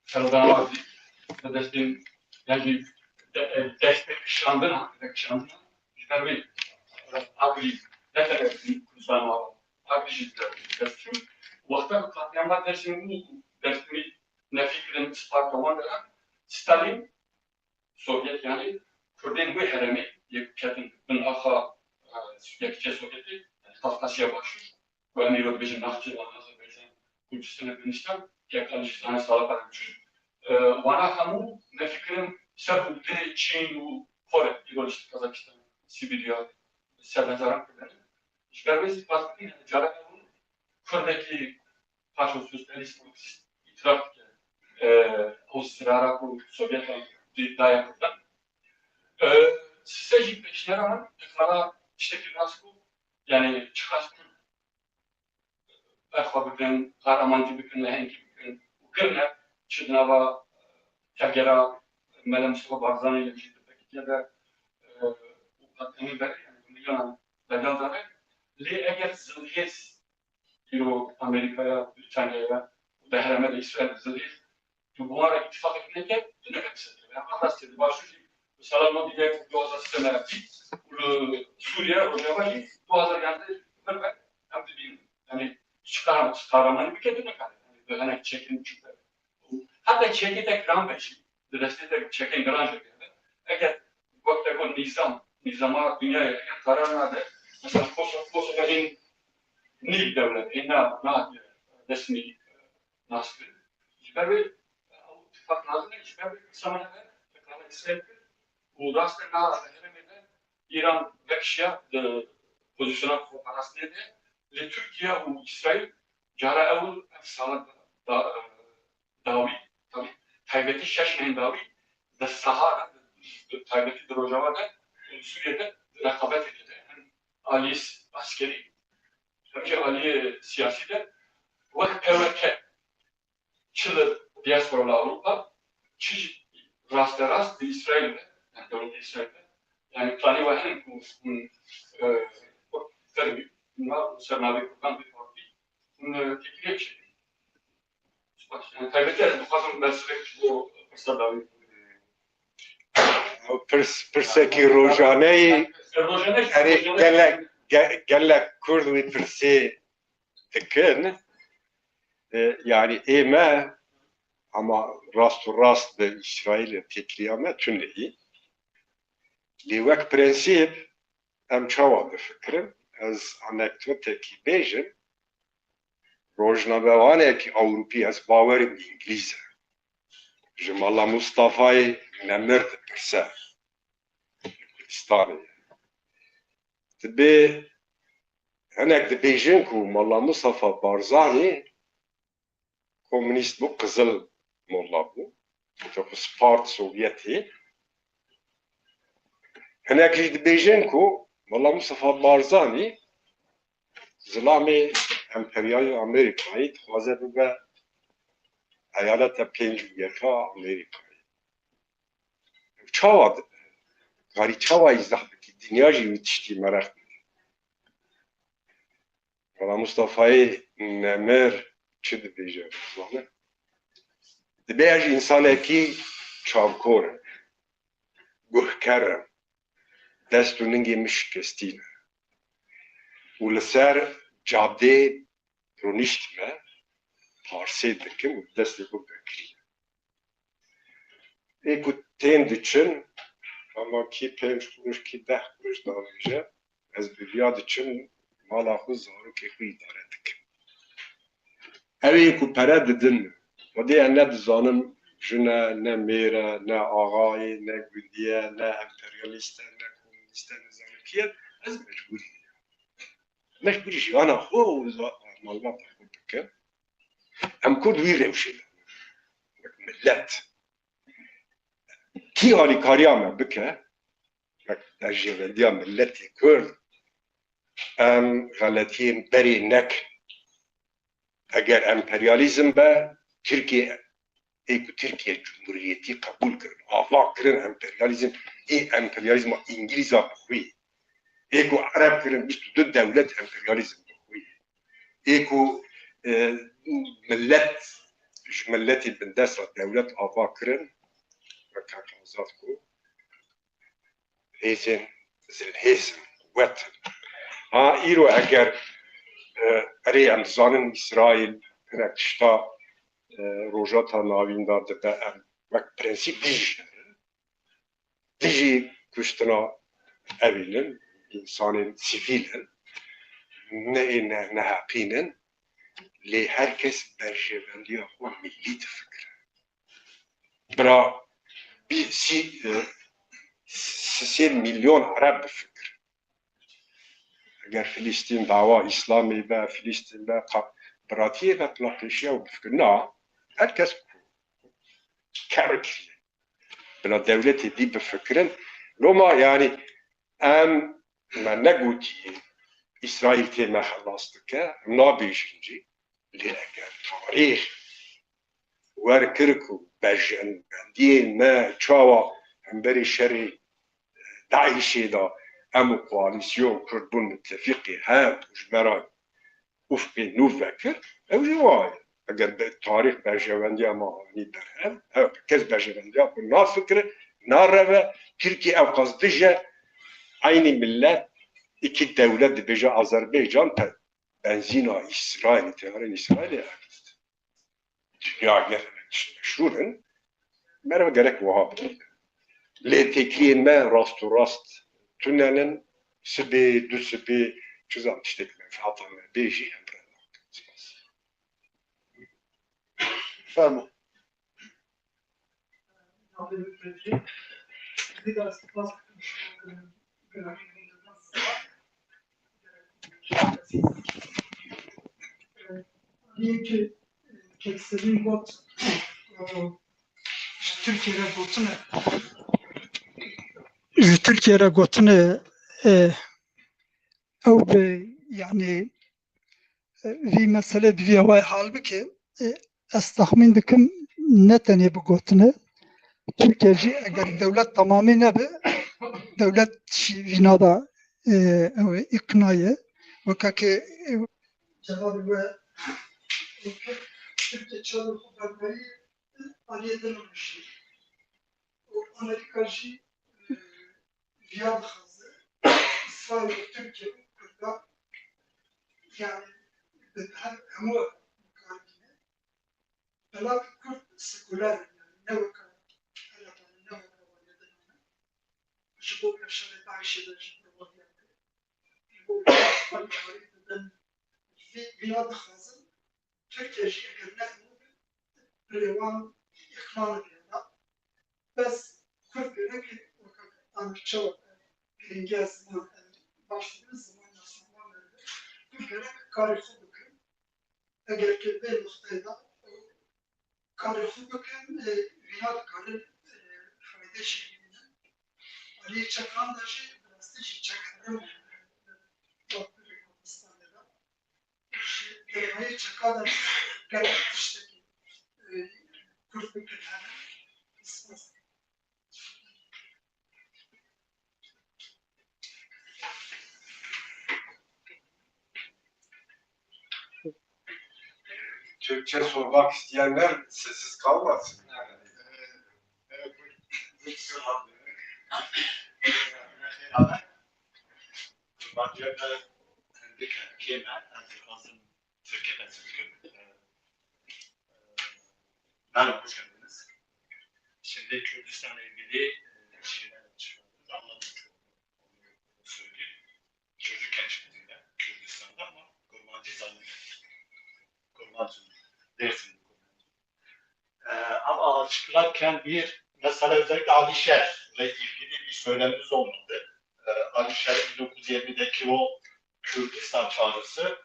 Serokdana Azî, bi destên, yan jî de-, e, destpêkişandina, vekişandina, ji ber wê, e, agirî ne tenê Kurdistan ava, agirî jî ji ber wê dest çû. Wexta ku katliama Dêrsimê bû, Dêrsimî nefî kirin, sparta wan de, Stalin, Sovyet, yani Kurdên wê herêmê yek ketin bin axa, e, Yekîtiya Sovyetê, yani Kafkasya Başûr, ku em îro dibêjin Nahçıvan, Azerbaycan, Gurcistanê Gurnistan, yek alî ji sala xwe re çû. E, wana hemû me fikirin ser hûdê Çîn û Kore, îro ji Kazakistan, Sibirya, ser hezaran Kurd hene. Ji ber wê spas dikin, yani cara ew Kurdekî paşo sosyalîst marksîst îtiraf dike, e, ew zirara ku Sovyetan dî daye Kurdan. E, size jî pêşniyara min, dikara tiştekî rast ku, yani çiqas Kurd berxwe bibin, qaramandî bikin, lehengî bikin û kirine, çi di nava tevgera Mele Mustafa Barzanî ya jî di P K K de, e, û qetemî berê, yani bi milyonan bedel dane. Lê eger zilhêz îro Amerîkaya, Brîtanyaya û di herême de Îsraîl zilhêz, tu bi wan re îtîfaqek neke, tu neke bisekeve. Em rastî di başûr jî bi sala nod û yek û du hazar sê me dît û li Sûriye, Rojava jî du hazar yanzdeh vir ve em dibînin. Yani çi qara-, çi qaramanî bike, tu nekare. Yani bi hinek çekin çû be. Û heta çekê te giran be jî, di destê te çekên giran jî hebe. Eger wek te got nîzam, nîzama dinyayê eger qerar nade, mesela Kosovo, Kosovo hên nîv dewlet, hên na, nahatiye resmî naskirin. Ji ber wê ew îtîfaq lazim e, ji ber wê kisa me hebe, teqala Îsraîl kir û rast e na herêmê de Îran vekişiya di pozîsyona xweparastinê de, lê Tirkiye û Îsraîl cara ewil ev sala da, da, dawî, tabî taybetî şeş mehên dawî di Sahara, di, taybetî di Rojava de, li Sûriye de di reqabetekê de, hem aliyê s-, eskerî, hem jî aliyê siyasî de wek P Y K, çi li diaspora li Ewropa, çi jî rasterast di Îsraîl de, yani dewleta Îsraîl de, yani planê we hene ku hûn, e, Kurd fermî, Niha ser navê Kurdan vê partî hûn têkiliyek çêdikin. Spas. Yani, taybetî ez dixwazim bersivek ji bo pirsa dawî. Pirs, pirsekî rojane ye. Rojane, erê, rojane. Gelek, ge-, gelek Kurd wî pirsê dikin. E, yani ê me, ama rast û rast bi Îsraîlê têkiliya me tune ye. Lê wek prensîp em çawa difikirin? Ez anekdotekî bêjim. Rojnamevanekî Ewropî, ez bawerim Îngilîz e, ji Mala Mustafayê Nemir dipirse. Kurdistanê. Dibê hinek dibêjin ku Mala Mustafa Barzanî komûnîst bû, qizil molla bû. Spart Sovyetê. Hinek jî dibêjin ku Mala Mustafa Barzanî zilamê emperyayê Amerîkayê dixwaze bibe eyaleta pêncî û yeka Amerîkayê. Çawa dibe? Karî çawa îzah bikî? Dinya jî wî tiştî mereq dike. Mala Mustafayê Nemir çi dibêje, dizane? Dibê ez însanekî çavkor im, guhker im, dest û ningê min şikestî ne. Û li ser cadê rûniştime, parsê dikim û destê xwe vekirî. Ê ku tên diçin, ama kî pênc quruş, kî deh quruş davêje, ez bi viya diçim, mala xwe, zarokê xwe îdare dikim. Ew ê ku pere didin min, xwedê ez ne dizanim jin e, ne mêr e, ne axayê, ne gundî ye, ne emperyalîst e, ne komûnîst e, nizanim kî ye, ez mecbûrî. Mecbûrî jiyana xwe û za-, malbata xwe bikim. Em Kurd wî rewşê de. Wek milet. Kî alîkariya me bike, wek berjêvendiya miletê Kurd, em xeletiyên berê nekin. Eger emperyalîzm be, Tirkiye, ê ku Tirkiye Cumhuriyetî qebûl kirin, ava kirin emperyalîzm, ê emperyalîzma Îngilîza bi xwe, ê ku Ereb kirin bîst û du dewlet emperyalîzm bi xwe, ê ku, e, milet ji miletê bindesta dewlet ava kirin, wek Kak Azad ku hêzên zilhêz in, quwet in. Ha, îro eger, e, erê em dizanin Îsraîl hinek tişta, e, Rojhilata Navîn de dibe, em wek prensîp dijî ne. Dijî kuştina evîn in, însanên sivîl in, ne ê ne, neheqîn in, lê her kes berjêvendiya xwe milî difikire. Bira bî-, sî-, e, sê milyon Ereb bifikir. Eger Filistîn dawa Îslamê be, Filistîn be, qa-, biratiyê ve pila qêşiya û bifikir. Na, her kes ku kerr kiriye. Bila dewletê dî bifikirin. Loma, yani, em, me negotî Îsraîl tê me xelas dike, em nabêjin jî. Lê eger tarîx wer kir ku berjewendiyên me çawa hemberî şerê DAIŞê de em û koalîsyon Kurd bûn mitefîqê hev û ji me re ufqê nû vekir, ew jî wa ye. Eger bi tarîx berjewendiya me anî berhev, ew kes berjewendiya xwe nafikire, nareve, Tirkiye ew qas dije, eynî millet, iki dewlet dibêje Azerbaycan te-, benzîna Îsraîlê, teyarên Îsraîlê ev dikin. Dinya gelek tişt meşhûr in. Meriv gerek wiha bibîne. Lê têkiliyên me rast û rast tune ne. Sibê, du sibê, çi zan tiştek menfeata me bê jî em red nakin. Spas. Fermo. Yekê Kekselîn got, e, ji Tirkiyê re gotine. Ji Tirkiyê re gotine, e, ew bi, yani, e, vî mesele bi vî hewayê hal bike, e, ez texmîn dikim ne tenê bi gotine. Tirkiye jî eger dewlet temamî nebe, dewlet jî vîna da, e, ew ê îqna ye. Weka ke cevabê we, Tirkiye çawa xwe berberî aliyê din jî û Amerîka jî, e, viya dixwaze, Îsraîl û Tirkiye û Kurda, yani, bi her hemû kar bîne. Belav Kurd sekuler in, yani ne weke Ereba ne weke Wayedin in. Ji bo vê şerê DAIŞê de jî provokî ye. Ji bo vê didin, vî, vîna dixwazin. Tirkiye jî eger ne hemû bin, bi rêwan îqna nabîne. Bes Kurd gerek weke anî çawa girîngiya ziman, baş ziman nasnaman, Kurd gerek karê xwe bikin. Eger ke vê noqteyê de karê xwe bikin, e, vîna dikarin, e, faydê jî bibînin. Aliyê çekan de jî, bi rastî jî çek herin, e, Kurdistanê de. Ji dervayê çeka de jî gelek tiştekî, e, Kurd bikin herin. Spas. Türkçe sormak isteyenler sessiz kalmasın. Merhaba, hoş geldiniz. Şimdi Kürdistan'la ilgili, e, şeyler açıkladınız, anladım çoğunu. Onu söyleyeyim. Çocukken çıktım ben Kürdistan'da ama Kurmancı zannediyorum. Kurmancı, Dersimli Kurmancı. E, ama açıklarken bir mesele, özellikle Alişer'le ilgili bir söyleminiz olmadı. E, Alişer'in bin dokuz yüz yirmideki o Kürdistan çağrısı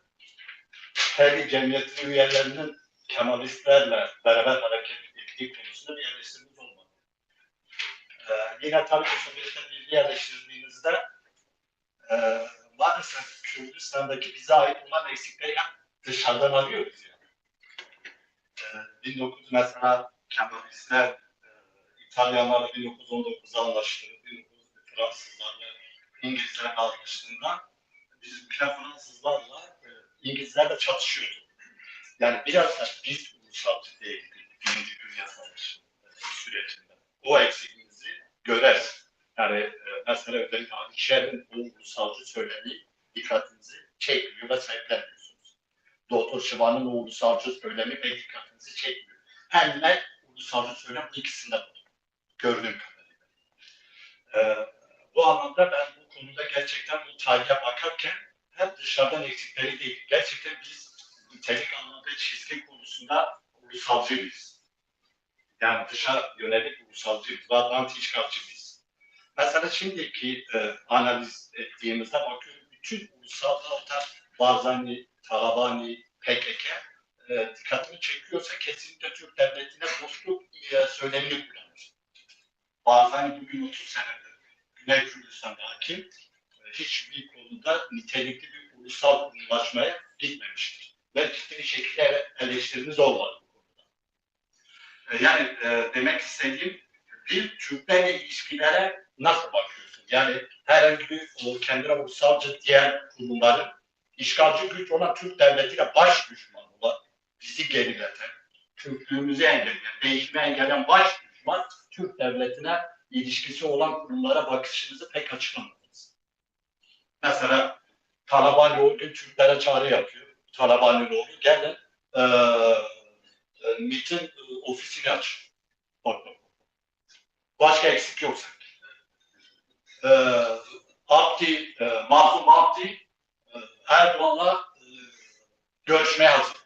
her bir cemiyetin üyelerinin Kemalistlerle beraber hareket ettiği konusunda bir eleştirimiz olmadı. Ee, yine tabii ki Sovyetler Birliği eleştirdiğinizde, e, maalesef Kürdistan'daki bize ait olan eksikleri hep dışarıdan arıyoruz yani. Ee, bin dokuz yüz mesela Kemalistler, e, İtalyanlarla bin dokuz yüz on dokuzda anlaştı, bin dokuz yüz Fransızlarla, İngilizlerle anlaştığında bizimkiler Fransızlarla, e, İngilizlerle çatışıyordu. Yani biraz da biz ulusalcı değildik Birinci Dünya Savaşı, e, sürecinde. O eksikliğimizi göreriz. Yani, e, mesela özellikle Alişer'in o ulusalcı söylemi dikkatinizi çekmiyor ve sahiplenmiyorsunuz. Doktor Şivan'ın o ulusalcı söylemi pek dikkatinizi çekmiyor. Hem de ulusalcı söylem bu ikisinde var. Gördüğüm kadarıyla. E, bu anlamda ben bu konuda gerçekten bu tarihe bakarken hep dışarıdan eksikleri değil. Gerçekten biz nitelik anlamda çizgi konusunda ulusalcıyız. Yani dışa yönelik ulusalcıyız, va-, anti-işgalcıyız. Mesela şimdiki, e, analiz ettiğimizde bakıyorum, bütün ulusalcılar da Barzani, Talabani, P K K, e, dikkatimi çekiyorsa kesinlikle Türk devletine dostluk, e, söylemini kullanır. Barzani bugün otuz senedir Güney Kürdistan'da hakim, e, hiçbir konuda nitelikli bir ulusal anlaşmaya gitmemiştir. Ve ciddi bir şekilde ele-, eleştirimiz olmadı bu konuda. E, yani, e, demek istediğim, bir Türklerle ilişkilere nasıl bakıyorsun? Yani herhangi bir o kendine ulusalcı diyen kurumların işgalci güç olan Türk devletiyle baş düşman olan, bizi gerileten, Türklüğümüzü engelleyen, değişimi engelleyen baş düşman Türk devletine ilişkisi olan kurumlara bakışınızı pek açıklamadınız. Mesela Talabani o gün Türklere çağrı yapıyor. Talabani'nin oğlu, gelin, e, e, MIT'in, e, ofisini aç. Bak, bak. Başka eksik yok sanki. E, Abdi, e, Mazlum Abdi, e, Erdoğan'la, e, görüşmeye hazır.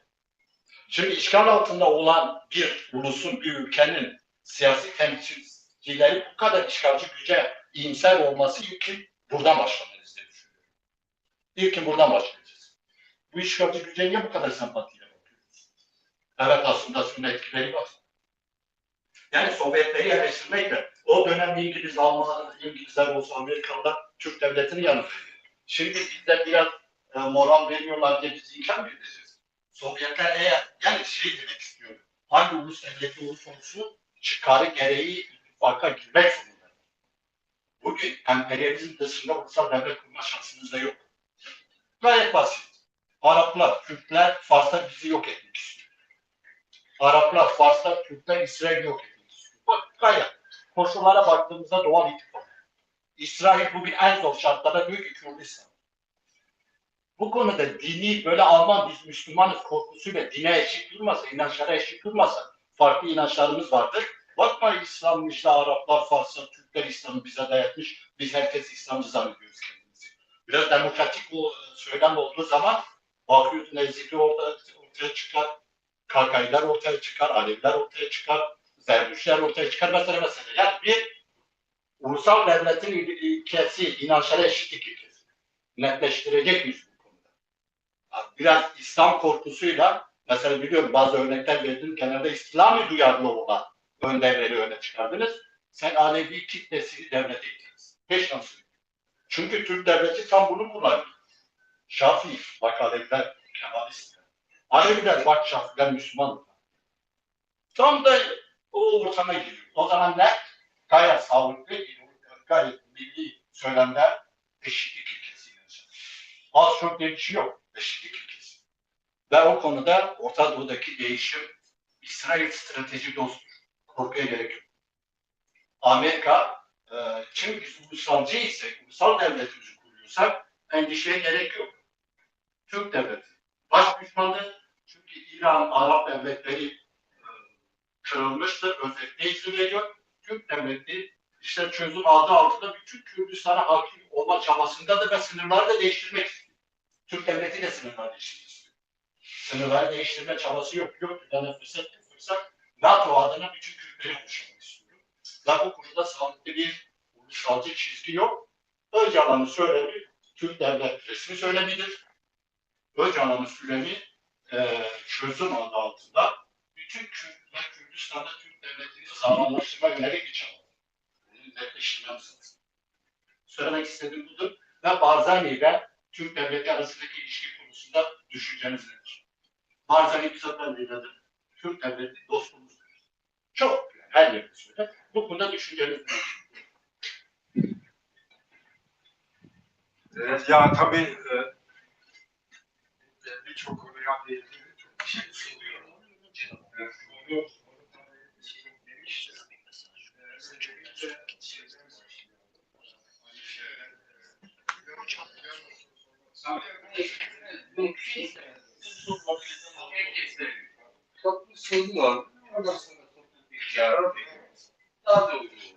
Şimdi işgal altında olan bir ulusun, bir ülkenin siyasi temsilcileri bu kadar işgalci güce iyimser olması ilkin buradan başlamalıyız diye düşünüyorum. İlkin buradan başlayacağız. Bu işgalci güce niye bu kadar sempatiyle bakıyoruz? Evet, aslında şunun etkileri var. Yani Sovyetleri eleştirmekle, o dönem İngiliz, Alman, İngilizler olsun, Amerikalılar Türk devletinin yanındaydı. Şimdi bizde biraz, e, moral veriyorlar diye biz inkar mı edeceğiz? Sovyetler eğer, yani şey demek istiyorum, hangi ulus devleti olursa olsun çıkarı gereği ittifaka girmek zorunda. Bugün emperyalizm dışında ulusal devlet kurma şansımız da yok. Gayet basit. Araplar, Kürtler, Farslar bizi yok etmek istiyor. Araplar, Farslar, Kürtler İsrail yok etmek istiyor. Bak, gayet. Koşullara baktığımızda Doğal İttifak. İsrail bugün en zor şartlarda diyor ki Kürdistan. Bu konuda dini böyle Alman biz Müslümanız korkusuyla dine eşit durmasa, inançlara eşit durmasa, farklı inançlarımız vardır. Bakma İslam'ı işte Araplar, Farslar, Türkler İslam'ı bize dayatmış, biz herkes İslamcı zannediyoruz kendimizi. Biraz demokratik o e, söylem olduğu zaman bakıyorsun Ezidi orada ortaya çıkar, Kakaylar ortaya çıkar, Aleviler ortaya çıkar, Zerdüştler ortaya çıkar. Mesela mesela yani bir ulusal devletin ülkesi inançlara eşitlik ülkesi. Netleştirecek miyiz bu konuda? Biraz İslam korkusuyla mesela biliyorum bazı örnekler verdim. Genelde İslami duyarlı olan önderleri öne çıkardınız. Sen Alevi kitlesini devlete getirdiniz. Hiç şansı yok. Çünkü Türk devleti tam bunu kullanıyor. Şafii, bak Aleviler Kemalist. Aleviler bak Şafiiler Müslüman. Tam da o ortama giriyor. O zaman ne? Gayet sağlıklı, gayet milli söylemler eşitlik ilkesiyle. Az çok diye bir şey yok. Eşitlik ilkesi. Ve o konuda Orta Doğu'daki değişim İsrail strateji dosttur. Korkuya gerek yok. Amerika, e, şimdi biz ulusalcı ise, ulusal devletimizi kuruyorsak endişeye gerek yok. Türk devleti baş düşmandır. Çünkü İran, Arap devletleri e, kırılmıştır. Özellikle izin veriyor. Türk devleti işte çözüm adı altında bütün Kürdistan'a hakim olma çabasındadır ve sınırları da değiştirmek istiyor. Türk devleti de sınırları değiştirmek istiyor. Sınırları değiştirme çabası yok. Yok, bir tane fırsat, bir fırsat. NATO adına bütün Kürtleri oluşturmak istiyor. Ve bu konuda sağlıklı bir ulusalcı çizgi yok. Öcalan'ın söylemi Türk devlet resmi söylemidir. Öcalan'ın söylemi e, çözüm adı altında bütün Kürt ve Kürdistan'da Türk devletini sağlamlaştırma yönelik bir çaba. Bunu netleştirmemiz lazım. Söylemek istediğim budur. Ve Barzani ile Türk devleti arasındaki ilişki konusunda düşünceniz nedir? Barzani bizzat ben dinledim. Türk devleti dostumuzdur. Çok yani her yerde söyle. Bu konuda düşünceniz nedir? Evet, ya tabii e, birçok konuya değindi. Çok teşekkür ediyorum. E, soru, soru tabii şey demişti. E, özellikle şeyden başlayalım. Hocam, mümkün toplu soru var. Ondan sonra toplu bir cevap veriyoruz. Daha doğru olur.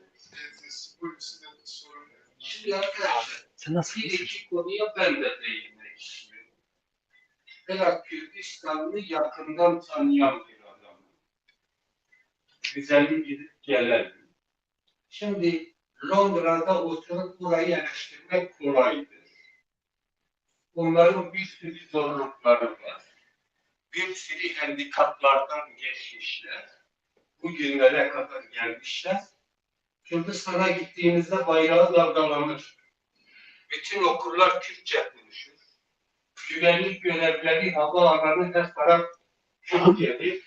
Şimdi arkadaşlar, Sen nasıl bir iki konuya ben de değinmek istiyorum. Mesela Kürdistan'ı yakından tanıyan bir adamım. Düzenli gidip gelen. Şimdi Londra'da oturup burayı eleştirmek kolaydır. Onların bir sürü zorlukları var. Bir sürü handikaplardan geçmişler. Bugünlere kadar gelmişler. Kürdistan'a gittiğinizde bayrağı dalgalanır. Bütün okullar Kürtçe konuşur. Güvenlik görevlileri, havaalanı, her taraf Türkiye'dir.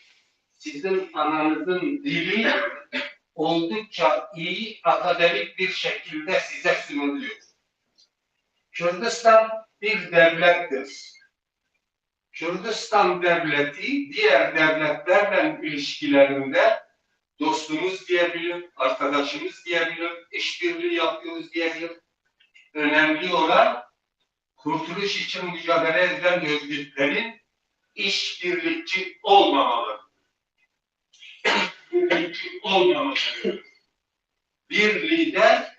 Sizin ananızın dili oldukça iyi, akademik bir şekilde size sunuluyor. Kürdistan bir devlettir. Kürdistan devleti diğer devletlerle ilişkilerinde dostumuz diyebilir, arkadaşımız diyebilir, işbirliği yapıyoruz diyebilir. Önemli olan kurtuluş için mücadele eden örgütlerin işbirlikçi olmamaları. İşbirlikçi olmamaları. Bir lider,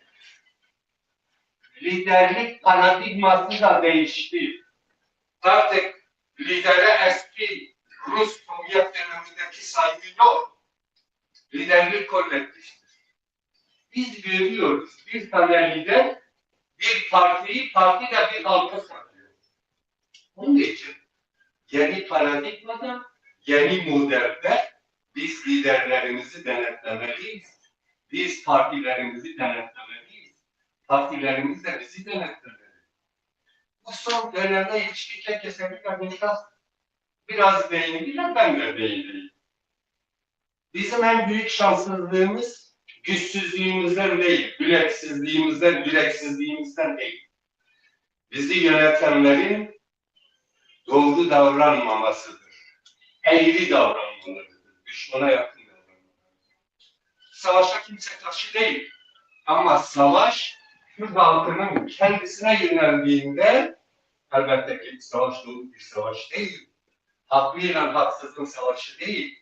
liderlik paradigması da değişti. Artık lidere eski Rus Sovyet dönemindeki saygı yok. Liderlik kolektiftir. Biz görüyoruz bir tane lider bir partiyi, parti de bir halkı satıyor. Onun için yeni paradigmada, yeni modelde biz liderlerimizi denetlemeliyiz. Biz partilerimizi denetlemeliyiz. Partilerimiz de bizi denetlemeli. Bu son döneme ilişkin kesinlikle biraz, biraz değindiler, ben de değineyim. Bizim en büyük şanssızlığımız güçsüzlüğümüzden değil, yüreksizliğimizden, yüreksizliğimizden değil. Bizi yönetenlerin doğru davranmamasıdır. Eğri davranmalarıdır. Düşmana yakın davranmalarıdır. Savaşa kimse karşı değil. Ama savaş Kürt halkının kendisine yöneldiğinde elbette ki savaş doğru bir savaş değil. Haklıyla haksızın savaşı değil.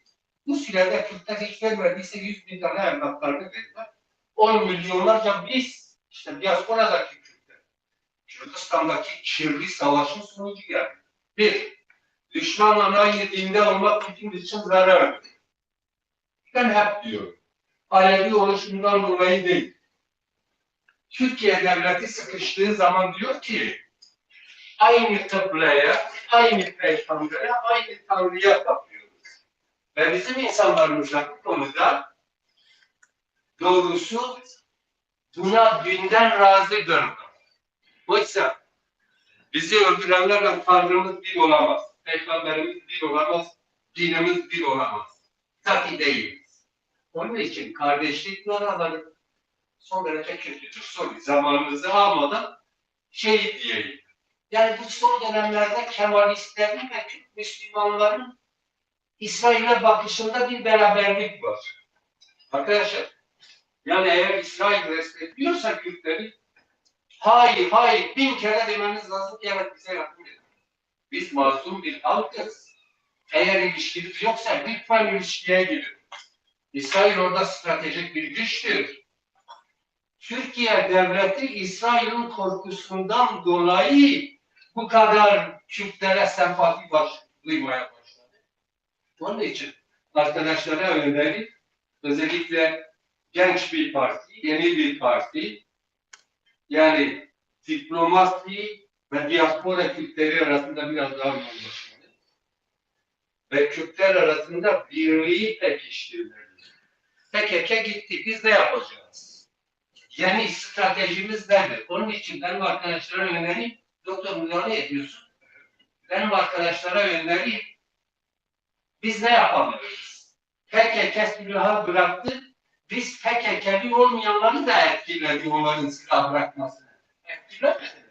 Bu sürede Kürtler hiç vermediyse yüz bin tane evlatlarını verdiler. On milyonlarca biz, işte diasporadaki Kürtler, Kürdistan'daki kirli savaşın sonucu yani. Bir, düşmanla aynı dinde olmak bizim için zarardır. Ben hep diyorum. Alevi oluşundan dolayı değil. Türkiye devleti sıkıştığı zaman diyor ki aynı kıbleye, aynı peygambere, aynı Tanrı'ya tapıyoruz. Ve bizim insanlarımız da bu konuda doğrusu buna dünden razıdır. Oysa bizi öldürenlerle Tanrımız bir olamaz. Peygamberimiz bir olamaz. Dinimiz bir olamaz. Tabi değiliz. Onun için kardeşlik yaraları son derece kötüdür. Sorry, zamanınızı almadan şey diyeyim. Yani bu son dönemlerde Kemalistlerin ve Türk Müslümanların İsrail'e bakışında bir beraberlik var. Arkadaşlar, yani eğer İsrail destekliyorsa Kürtleri, hay hay bin kere dememiz lazım ki evet, bize yardım edin. Biz masum bir halkız. Eğer ilişkiniz yoksa lütfen ilişkiye girin. İsrail orada stratejik bir güçtür. Türkiye devleti İsrail'in korkusundan dolayı bu kadar Kürtlere sempati baş, duymaya başladı. Onun için arkadaşlara öneri, özellikle genç bir parti, yeni bir parti, yani diplomasi ve diaspora Kürtleri arasında biraz daha yoğunlaşmalı. Ve Kürtler arasında birliği pekiştirmeli. P K K gitti, biz ne yapacağız? Yeni stratejimiz nedir? Onun için benim arkadaşlara önerim, doktor müdahale ediyorsun. Benim arkadaşlara önerim, biz ne yapabiliriz? P K K silahı bıraktı, biz P K K'li olmayanları da etkiledi onların silah bırakmasını. Etkilemedi mi?